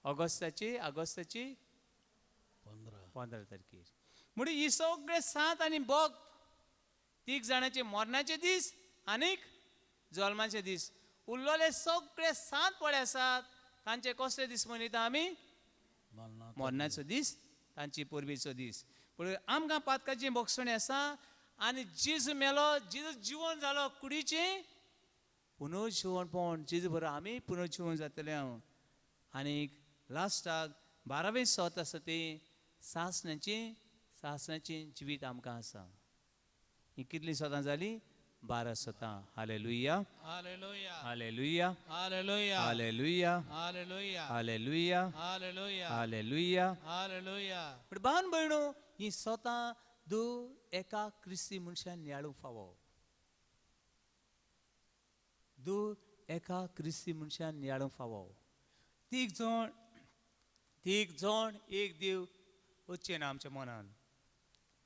ऑगस्टाची, ऑगस्टाची 15 तारखेर. म्हणून ही सगळे 7 आनी बोग 3 जाणांचे मरणाचे दीस आनीक जल्माचे दीस उरलेले सगळे 7 पळे आसात. तांचे कसले दीस मनयता आमी? मरणाचो दीस, तांची परबेचो दीस. पूण आमकां पातकाची बोगसणी आसा. आनी जेजू मेलो, जेजू जिवन जालो कुडीचें पुनर्जिवणपण, जेजू बरोबर आमी पुनर्जिवन जातले हांव. आनीक लास्टाक 12वें सोत आसा तें सासणाचें, सासणाचें जिवीत आमकां आसा. ही कितलीं सोतां जालीं? 12 सोतां. Hallelujah, hallelujah, hallelujah, hallelujah, hallelujah, hallelujah, hallelujah, hallelujah, hallelujah. Hallelujah. पूण भावन भयणो, ही सोतां दो एका क्रिस्ती मनशान नियाळूंक फावो. दो एका क्रिस्ती मनशान नियाळूंक फावो. 3 जण, 3 जण एक देव वचचें ना आमच्या मनान.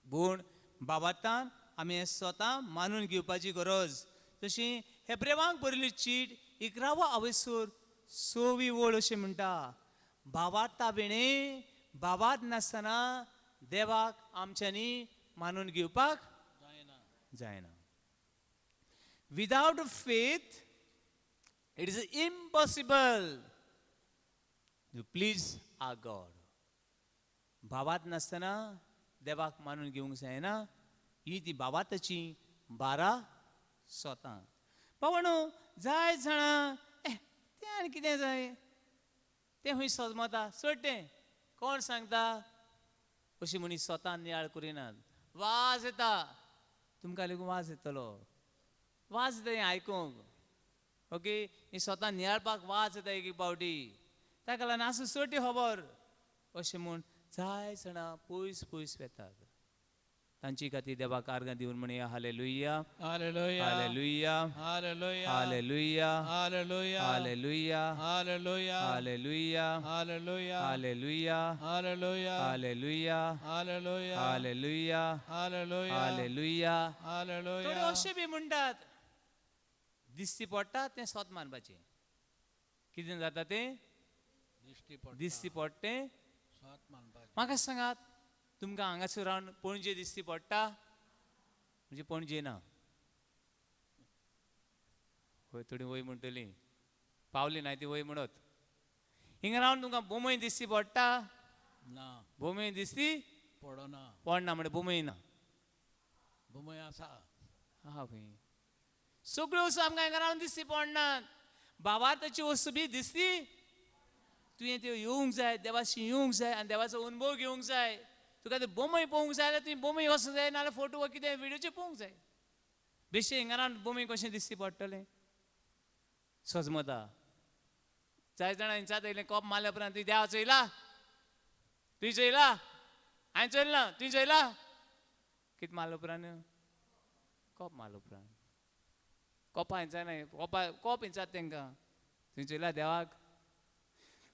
पूण बाबातान आमी हें स्वता मानून घेवपाची गरज. तशी हेब्रेवांक बरयल्ली चीट 11वो आवयसूर 6वी ओळ अशें म्हणटा, बाबाता विणें बाबात नासतना देवाक आमच्यांनी मानून घेवपाक जायना, जायना. Without faith it is impossible to please our God. भावात नासतना देवाक मानून घेवंक जायना. ही ती भावाताची 12 सोतां. बाबानो, जाय जाणां तें आनी कितें जाय तें खंय सजमता सोड तें कोण सांगता अशी म्हणी सोतां नियाळ करिनात. वाज येता तुमकां लेगून, वाज येतलो, वाज येता हें आयकूंक. ओके, ही सोतां नियाळपाक वाज येता एक एक पावटी. ताका लागून आसूं सोड ती खबर अशें म्हूण जाय जाणां पयस पयस वेतात. तांची खातीर देवाक आर्गां दिवन म्हणया hallelujah, hallelujah, hallelujah, hallelujah, hallelujah, hallelujah, hallelujah, hallelujah, hallelujah, hallelujah, hallelujah, hallelujah, hallelujah, hallelujah, hallelujah, hallelujah, hallelujah. Hallelujah. थोडे अशें बी म्हणटात, दिसती पडटा तें सोत मानपाचें. कितें जाता तें? दिश्टी पडटा, दिसती पडटा तें सोत मानपाचें. म्हाका सांगात, तुमकां हांगासर रावन पणजे दिसती पडटा? म्हणजे पणजे ना, वय थोडी वय म्हणटली, पावली ना ती वय म्हणत. हिंगा रावन तुमकां बोमय दिसती पडटा? ना. बोमय दिसती पडना. पडना म्हणजे बोमय ना, बोमय आसा. हा खंय सगळ्यो वस्तू आमकां हिंगा रावन दिसती पडनात. बाबा ताची वस्तू बी दिसती. तुवें त्यो येवंक जाय, देवाशी येवंक जाय आनी देवाचो अनुभव घेवंक जाय. तुका ते बोमय पळोवंक जाय जाल्यार तुवें बोमय वचूंक जाय, नाजाल्यार फोटो वा कितें विडियोचेर पळोवंक जाय. बेश्टें हिंगा रावन बोमय कशें दिसती पडटलें? सजमता जाय जाणां हिंचात येयलें कोप मारल्या उपरांत तुवें देवा चोयला, तुवें चोयला, हांवें चोयलें ना, तुवें चोयला, कितें मारल्या उपरांत? कोप मारल्या उपरांत कोपा हिंचा न्हय, कोपा कोप हिंचात तेंकां. तुवें चोयला देवाक?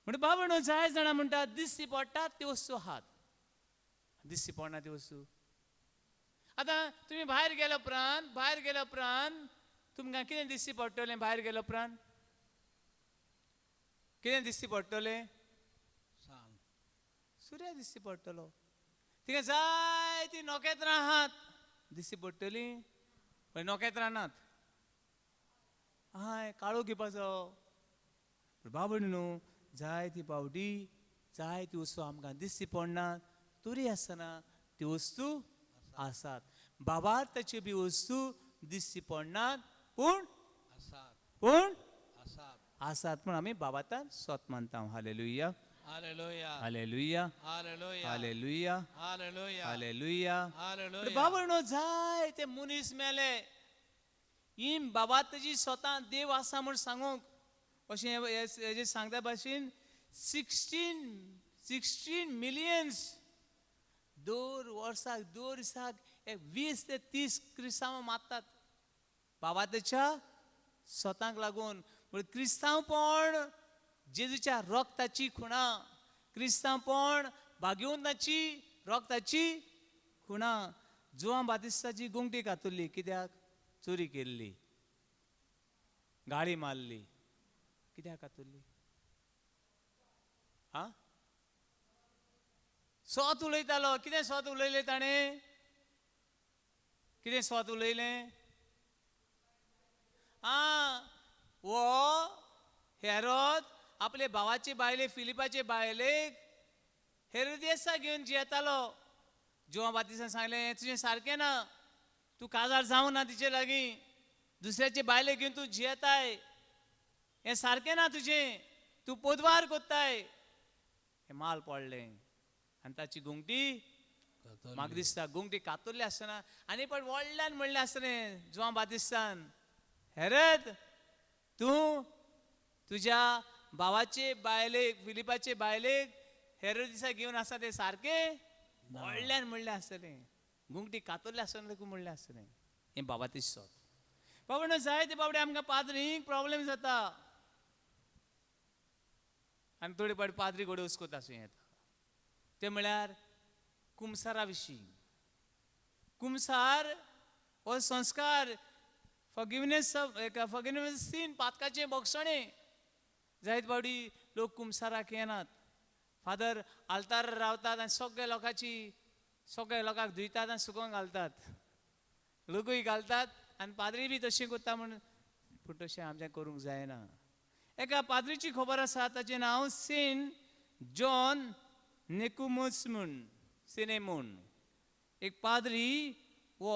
म्हणटा बाबा न्हू, जाय जाणां म्हणटा दिसती पडटा त्यो वस्तू आहात, दिसती पडना त्यो वस्तू. आतां तुमी भायर गेल्या उपरांत, भायर गेल्या उपरांत तुमकां कितें दिसती पडटलें? भायर गेल्या उपरांत कितें दिसती पडटलें? सांग. सुर्या दिसती पडटलो. तिका जाय ती नखेत्रां आहात, दिसती पडटली, पण नखेत्रां नात. हय, काळो घेवपाचो. बाबा न्हू, जाय ती पावटी, जाय ती वस्तू आमकां दिसती पडना, तरी आसतना त्यो वस्तू आसात. बाबा ताच्यो बी वस्तू दिसती पडनात, पूण आसात, पूण आसात, आसात. पूण आमी बाबातान सोत मानता. Hallelujah, Hallelujah. Hallelujah. Hallelujah. Hallelujah. Hallelujah. Hallelujah. Hallelujah. बाबा जाय ते मनीस मेले हिम बाबा तेजी स्वता देव आसा म्हूण सांगूंक अशें हेजें सांगता भाशेन 16 मिलियन्स दर वर्साक दर दिसाक एक 20 ते 30 क्रिस्तांव मारतात बाबा तेच्या स्वताक लागून. पूण क्रिस्तांवपण जेजूच्या रोगताची खुणा, क्रिस्तांवपण भाग्यवंताची रोगताची खुणा. जुवां बातिस्ताची गुंगटी कातुरली कित्याक? चोरी केल्ली, गाळी मारली, कित्याक कातुरली? आ स्वत उलयतालो. कितें स्वत उलयलें ताणें? कितें स्वत उलयलें? आ वो हेरोद आपले भावाचे बायले फिलिपाचे बायलेक हेरोदियसा घेवन जियेतालो. जुवां बातिस्तान सांगलें तुजें सारकें ना, तूं काजार जावं ना तिचे लागीं, दुसऱ्याचे बायले घेवन तूं जियेताय, हें सारकें ना तुजें, तूं पोदवार कोत्ताय. हें माल पडलें आनी ताची गुंगटी म्हाका दिसता गुंगटी कातुरली आसतना आनी पण व्हडल्यान म्हणलें आसतलें जुवां बातिस्तान, हेरद तूं तुज्या भावाचे बायलेक फिलिपाचे बायलेक हेरोदिसा घेवन आसा तें सारकें? व्हडल्यान म्हणलें आसतलें, गुंगटी कातुरली आसतना देखून म्हणलें आसतलें. हें बाबा सोद. बाबा जाय ते बाबडे आमकां पाद्रींक प्रॉब्लेम जाता आनी थोडे फावटी पाद्री घोडे उस्कोत आसूं येता. तें म्हळ्यार कुमसारा विशीं. कुमसार हो संस्कार फॉरगिवनेस फॉरगिवनेस सीन, पातकाचें बक्षणें. जायत फावटी लोक कुमसाराक येनात, फादर आल्तार रावतात आनी सगळे लोकांची सगळे लोकांक धुयतात आनी सुकोवंक घालतात, लोकूय घालतात आनी पाद्री बी तशें करता म्हूण. पूण तशें आमचें करूंक जायना. एका पाद्रीची खबर आसा, ताचें नांव सेंट जॉन नेकुमस म्हूण, सेने म्हूण. एक पाद्री वो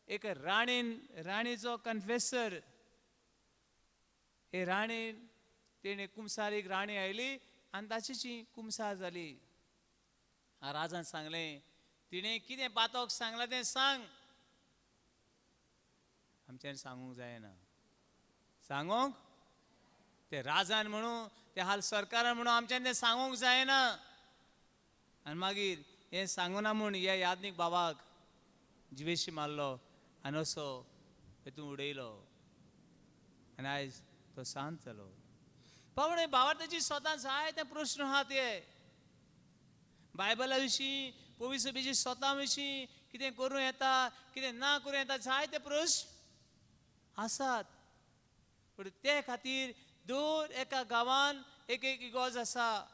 एक राणेन, राणेचो कन्फेसर. हे राणेन तेणें कुमसार एक राणी आयली आनी ताचीची कुमसार जाली. राजान सांगलें तिणें कितें पातोक सांगलां तें सांग. आमच्यान सांगूंक जायना, सांगूंक ते राजान म्हणू, ते हाल सरकारान म्हणू, आमच्यान तें सांगूंक जायना. आनी मागीर हें सांगूना म्हूण ह्या यादनीक बाबाक जिवेशी मारलो आनी असो हेतून उडयलो आनी आयज तो शांत जालो. बाबा बाबा ताची स्वता जाय ते प्रश्न आहा ते बायबला विशीं, पवित्र सभेची स्वता विशीं, कितें करूं येता कितें ना करूं येता, जाय ते प्रश्न आसात. पूण ते खातीर दर एका गांवान एक एक इगोर्ज आसा,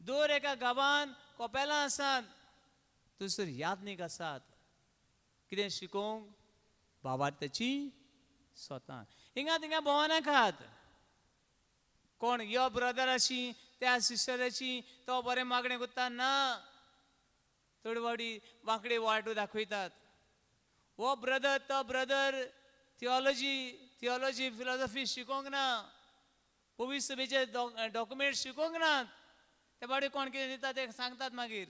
दर एका गांवान कोपेलां आसात, थंयसर यादनीक आसात. कितें शिकोवंक? बाबार्थाची स्वता. हिंगा थिंगा भोंवनाकात. कोण यो ब्रदराशी त्या सिस्टराची तो बरें मागणें करता ना, थोडे फावटी वांकडे वाटो दाखयतात. हो ब्रदर तो ब्रदर थियोलॉजी फिलॉसॉफी शिकोवंक ना, पवित्र सभेचे डॉक्युमेंट शिकोवंक नात. ते फावटी कोण कितें दिता ते सांगतात मागीर.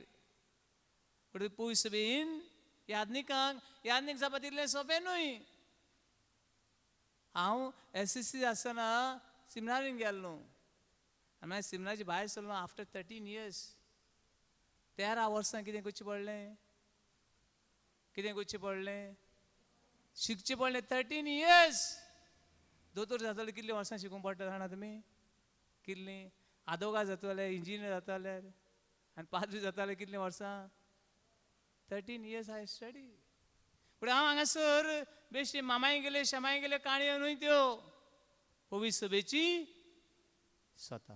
पूण पवित्र सभेन यादनिकांक यादनीक जावपा तितलें सोंपें न्हय. हांव एसएससी आसतना सिमनारीन गेल्लो आनी मागीर सिमनारीचे भायर सरलो आफ्टर 13 इयर्स. 13 वर्सां कितें करचें पडलें? कितें करचें पडलें? शिकचें पडलें. 13 इयर्स. दोतोर जातलो कितलीं वर्सां शिकूंक पडटा जाणा तुमी? कितलीं? आदोगाद जातले जाल्यार, इंजिनियर जाता जाल्यार आनी पाद्री जाता जाल्यार कितलीं वर्सां? 13 years I study. पूण हांव हांगासर बेश्टी मामाय गेले शेमाय गेले काणयो न्हय त्यो, पवित्र सभेची स्वता.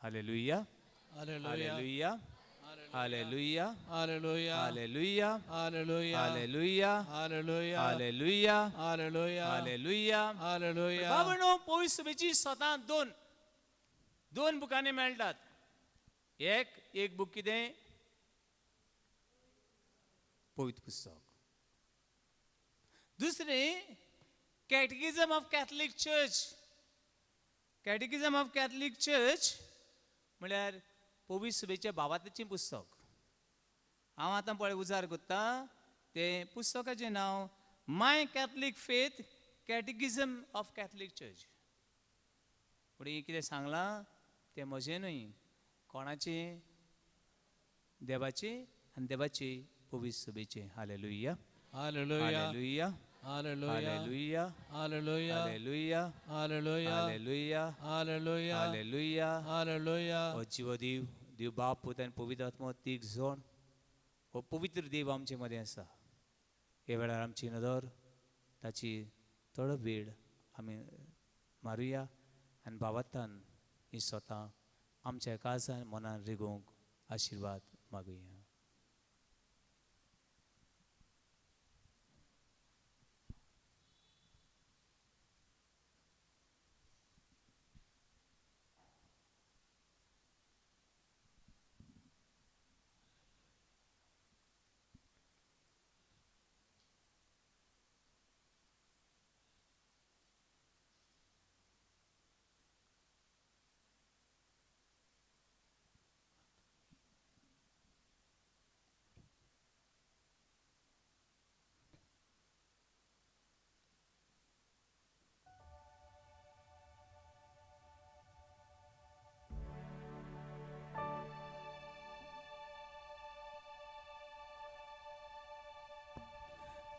Hallelujah. Hallelujah. Hallelujah. Hallelujah. Hallelujah. Hallelujah. Hallelujah. Hallelujah. Hallelujah. Hallelujah. Hallelujah. Hallelujah. बाबांनो, पवित्र सभेची स्वता दोन दोन बुकांनी मेळटात. एक एक बूक कितें? पवित्र पुस्तक. दुसरें catechism of Catholic church. Catechism of Catholic church म्हळ्यार पवित्र सभेच्या भावार्थाचें पुस्तक. हांव आतां पळय उजार करता तें पुस्तकाचें नांव my Catholic faith catechism of Catholic church. फुडें कितें सांगलां तें म्हजें न्हय, कोणाचें? देवाचें आनी देवाचे पवित्र सभेचें. Hallelujah, hallelujah, hallelujah, hallelujah, hallelujah, hallelujah, hallelujah, hallelujah, hallelujah, hallelujah, hallelujah. Hallelujah. हो जिवो देव, देव बाप पूत आनी पवित्र आत्मो तीग जण हो पवित्र देव आमचे मदें आसा. ह्या वेळार आमची नदर ताची थोडो वेळ आमी मारुया आनी भावार्थान ही स्वता आमच्या काळजान मनान रिगोवंक आशिर्वाद मागुया.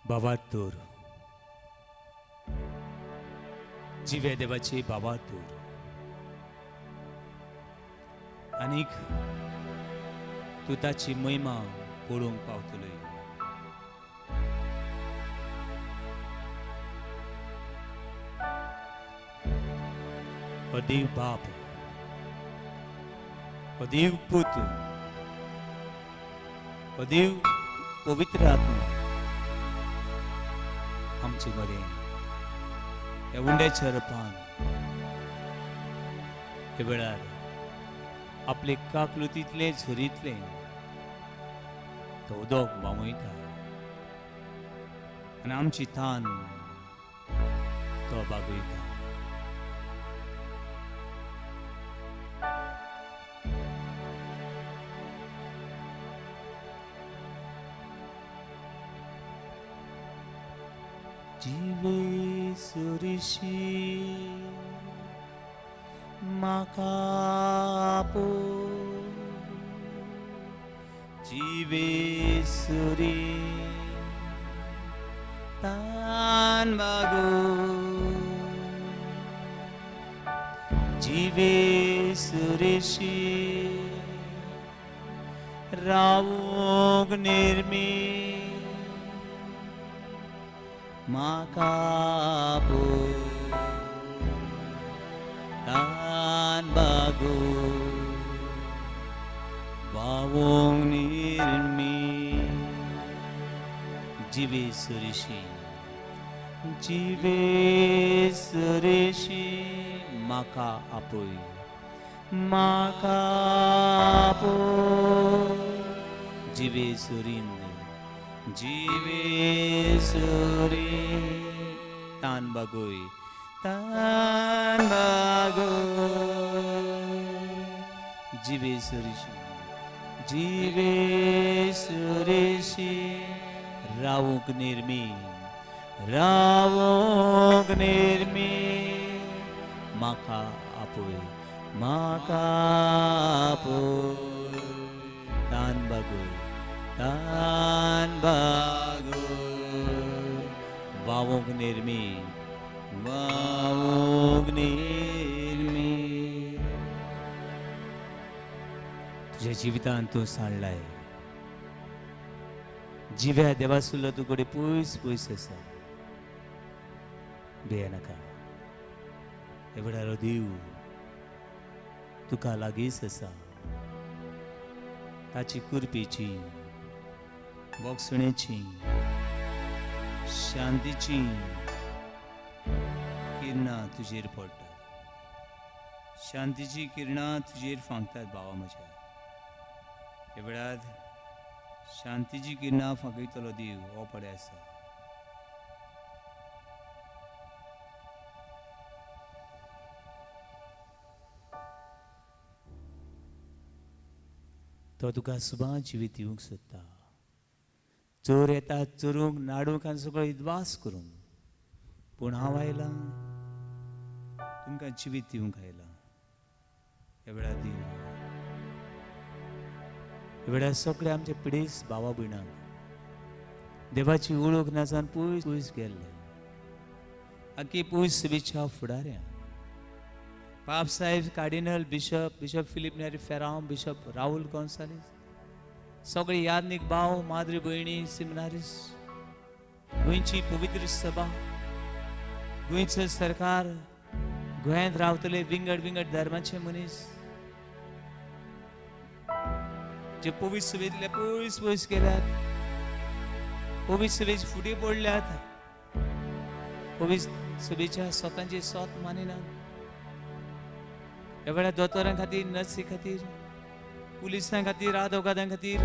बाबा तूर जिव्या देवाची बाबा तूर आनीक तूं ताची महिमा पळोवंक पावतलोय. हो देव बाप, हो देव पूत, हो देव पवित्र आत्मा आमचे मदें ह्या उंड्याच्या रुपान ह्या वेळार आपले काकलुतींतलें झरींतलें तो उदक व्हांवयता आनी आमची तान तो बागयता. जिवे सुरिशी म्हाका आपय, जिवे सुरी तान बागो, जिवे सुरिशी रावूंक निर्मी म्हाका आपय, तान बागो व्हांवूंक निर्मी. जिवे सुरिशी, जिवे सुरिशी म्हाका आपय, म्हाका आपय, जिवे सुरींद, जिवे सुरी तान बागोय, तान बागोय, जिवे सुरिशी, जिवे सुरिशी रावूंक निर्मी, रावूंक निर्मी म्हाका आपय, म्हाका आपय, तान बागोय, तान बागोय, व्हांवूंक निर्मी, व्हांवूंक निर्मी. तुज्या जिवितांत तूं सांडलाय जिव्या देवासुलो तूं कडेन पयस पयस आसा. भियेनाका, हे वेळार देव तुका लागींच आसा. ताची कृपेची, बोगसणेची, शांतीची किरणां तुजेर पडटात. शांतीची किरणां तुजेर फांकतात भावा म्हज्या. हे वेळार शांतीची किरणां फांकयतलो देव हो पडे आसा. तो तुका सुबा जिवीत दिवंक सोदता. चोर येता चोरूंक, नाडूंक आनी सगळो इदवास करूंक, पूण हांव आयलां तुमकां जिवीत दिवंक आयलां. ह्या वेळार देव, ह्या वेळार सगळे आमचे पिडेस भावा भयणांक देवाची वळख नाजावन पयस पयस गेल्ले, आखी पयस सभेच्या फुडाऱ्यांक, पाप साहेब, cardinal, bishop, bishop Philip Neri Ferrao, bishop Raul Gonzalez, सगळे यादनीक भाव, माद्री भयणी, सिमनारीस, गोंयची पवित्र सभा, गोंयचो सरकार, गोंयांत रावतले विंगड विंगड धर्माचे मनीस जे पवित्र सभेंतले पयस पयस गेल्यात, पवित्र सभेचे फुडें पडल्यात, पवित्र सभेच्या स्वतांचे स्वत मानिनात. ह्या वेळार दोतोरां खातीर, नर्सी खातीर, पुलिसां खातीर, आदवगादां खातीर,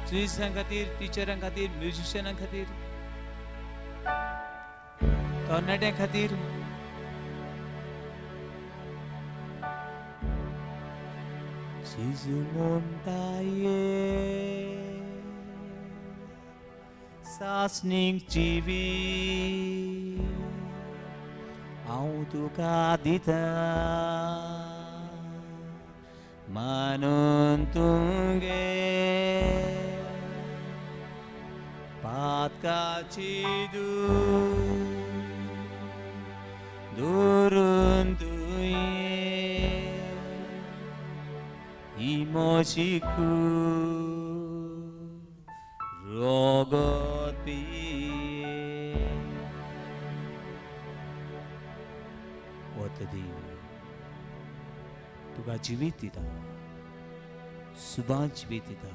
जुईसां खातीर, टिचरां खातीर, म्युजिशनां खातीर, तरणाट्यां खातीर, जेजू म्हणटा ये सासणीक जिवीत हांव तुका दिता, मानून तुगे पातकाची दुरून तुवें इमोशिकू रगत पिये. वत देव तुका जिवीत दिता, सुबा जिवीत दिता.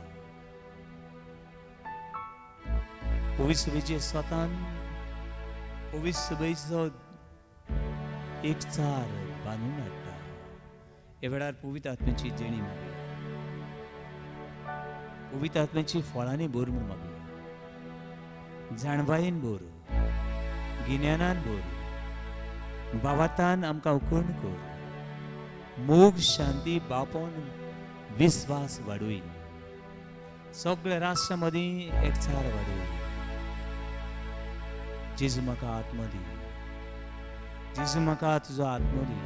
पवित्र सभेचे स्वतान पवित्र सभेचो एक चार बांदून हाडटा. ह्या वेळार पवित्र आत्म्याची देणी मागया, पवित्र आत्म्याची फळांनी भर म्हूण मागया, जाणवायेन भर, गिन्यानान भर, बाबातान आमकां उकण कर, मोग, शांती, बापोन, विस्वास वाडोय, सगळ्या राष्ट्रा मदीं एकचार वाडोय. जेजू म्हाका आत्मो दी, जेजू म्हाका तुजो आत्मो दी.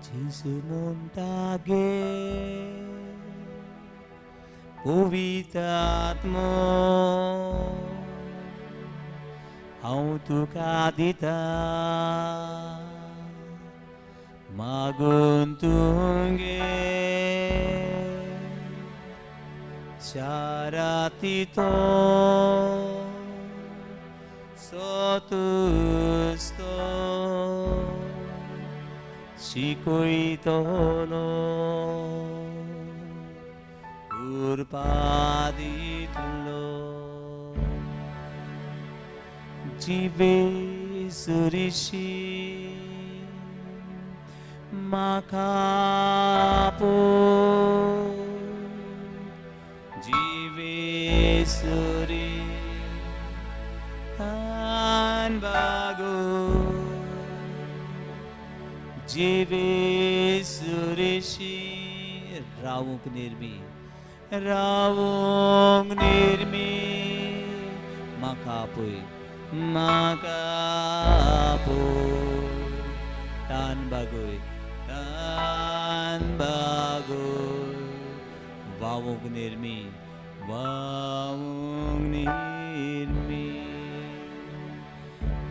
जेजू म्हणटा गे पवित्र आत्मो हांव तुका दिता, मागून तुगे चाराती तो सोतुस्तो शिकयतलो उर्बा दितलो. जिवे सुरिशी म्हाका पळय, जिवे सुरी तान बागो, जिवे सुरिशी रावूंक निर्मी, रावूंक निर्मी म्हाका पळय, म्हाका पळय, तान बागय, तान बागय, वावूंक निर्मी, वावूंक निर्मी.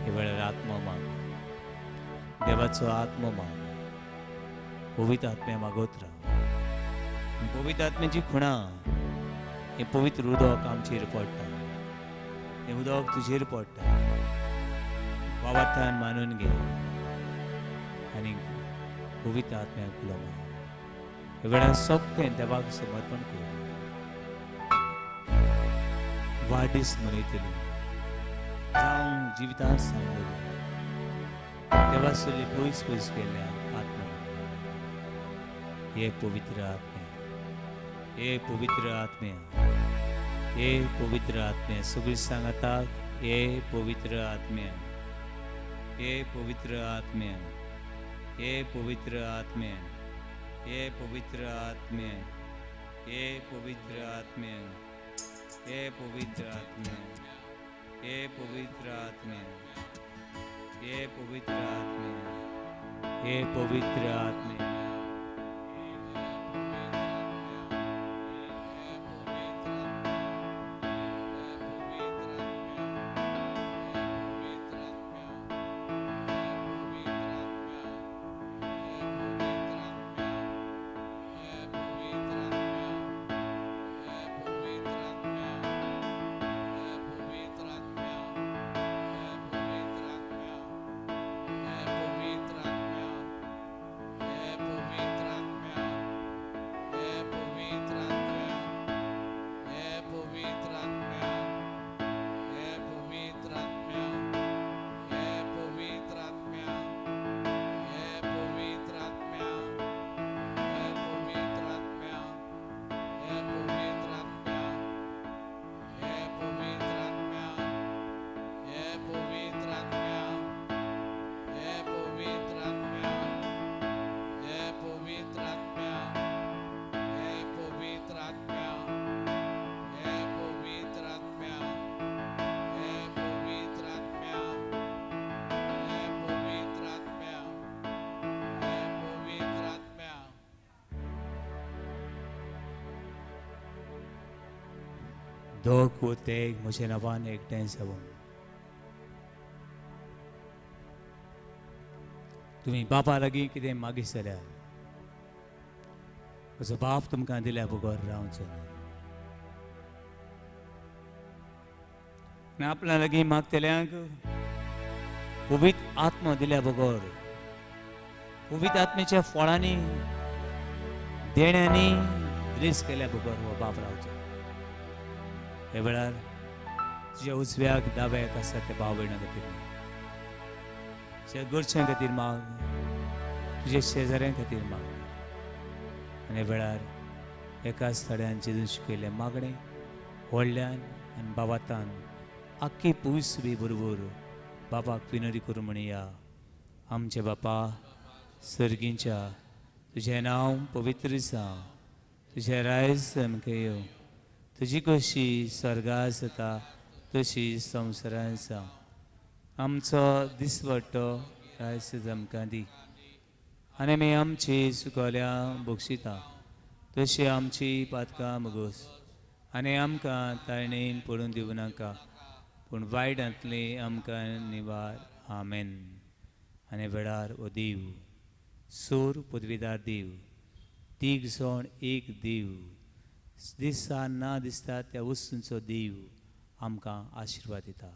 हे वेळार आत्मो माग, देवाचो आत्मो माग, पवित्र आत्म्या मागोत राव. पवित्र आत्म्याची खुणा हें पवित्र उदक आमचेर पडटा, हें उदक तुजेर पडटा. बाबातान मानून घे आनी पवित्र आत्म्याक उलो मार. ह्या वेळार सगळें देवाक समर्पण कर. वाडदीस मनयतली जावं जिवितांत सांगलेली देवा सली पयस पयस गेल्या आत्मा, हे पवित्र आत्म्या, हे पवित्र आत्म्या, हे पवित्र आत्म्या. सगळीं सांगाता, हे पवित्र आत्म्या, हे पवित्र आत्म्या, हे पवित्र आत्म्या, हे पवित्र आत्म्या, हे पवित्र आत्म्या, हे पवित्र आत्म्या, हे पवित्र आत्म्या, हे पवित्र आत्म्या, हे पवित्र आत्म्या. दोग वो तेग म्हज्या नांवान एकठांय जावन तुमी बापा लागीं कितें मागीत जाल्यार म्हजो बाप तुमकां दिल्या बगर रावचो न्हय. आनी आपल्या लागीं मागतल्यांक पवित्र आत्मा दिल्या बगर, पवित्र आत्म्याच्या फळांनी देण्यांनी द्रेस केल्या बगर हो बाप रावचो. ह्या वेळार तुज्या उजव्याक दाव्याक आसा त्या भाव भयणां खातीर माग, तुज्या घरच्यां खातीर माग, तुज्या शेजाऱ्यां खातीर माग. आनी ह्या वेळार एकाच थड्यान जेजून शिकयल्लें मागणें व्हडल्यान आनी बाबातान आख्खी पयस बी बरोबर बाबाक विनोदी करूं म्हणया. आमचे बापा सर्गींच्या, तुजें नांव पवित्र जावं, तुजें रायज आमकां येवं, तुजी कशी स्वर्गा जाता तशी संवसारांत जावं. आमचो दिसवट्टो रायस आमकां दी, आनी आमी आमची चुकल्या बक्षिता तशी आमची पातकां मुगोस, आनी आमकां ताळणेन पडून दिवं नाका, पूण वायटांतली आमकां निवार. आमेन. आनी वेळार ओ देव, सूर पदवीदार देव, तीग जाण एक देव, दिसता ना दिसता त्या वस्तूंचो देव आमकां आशिर्वाद दिता.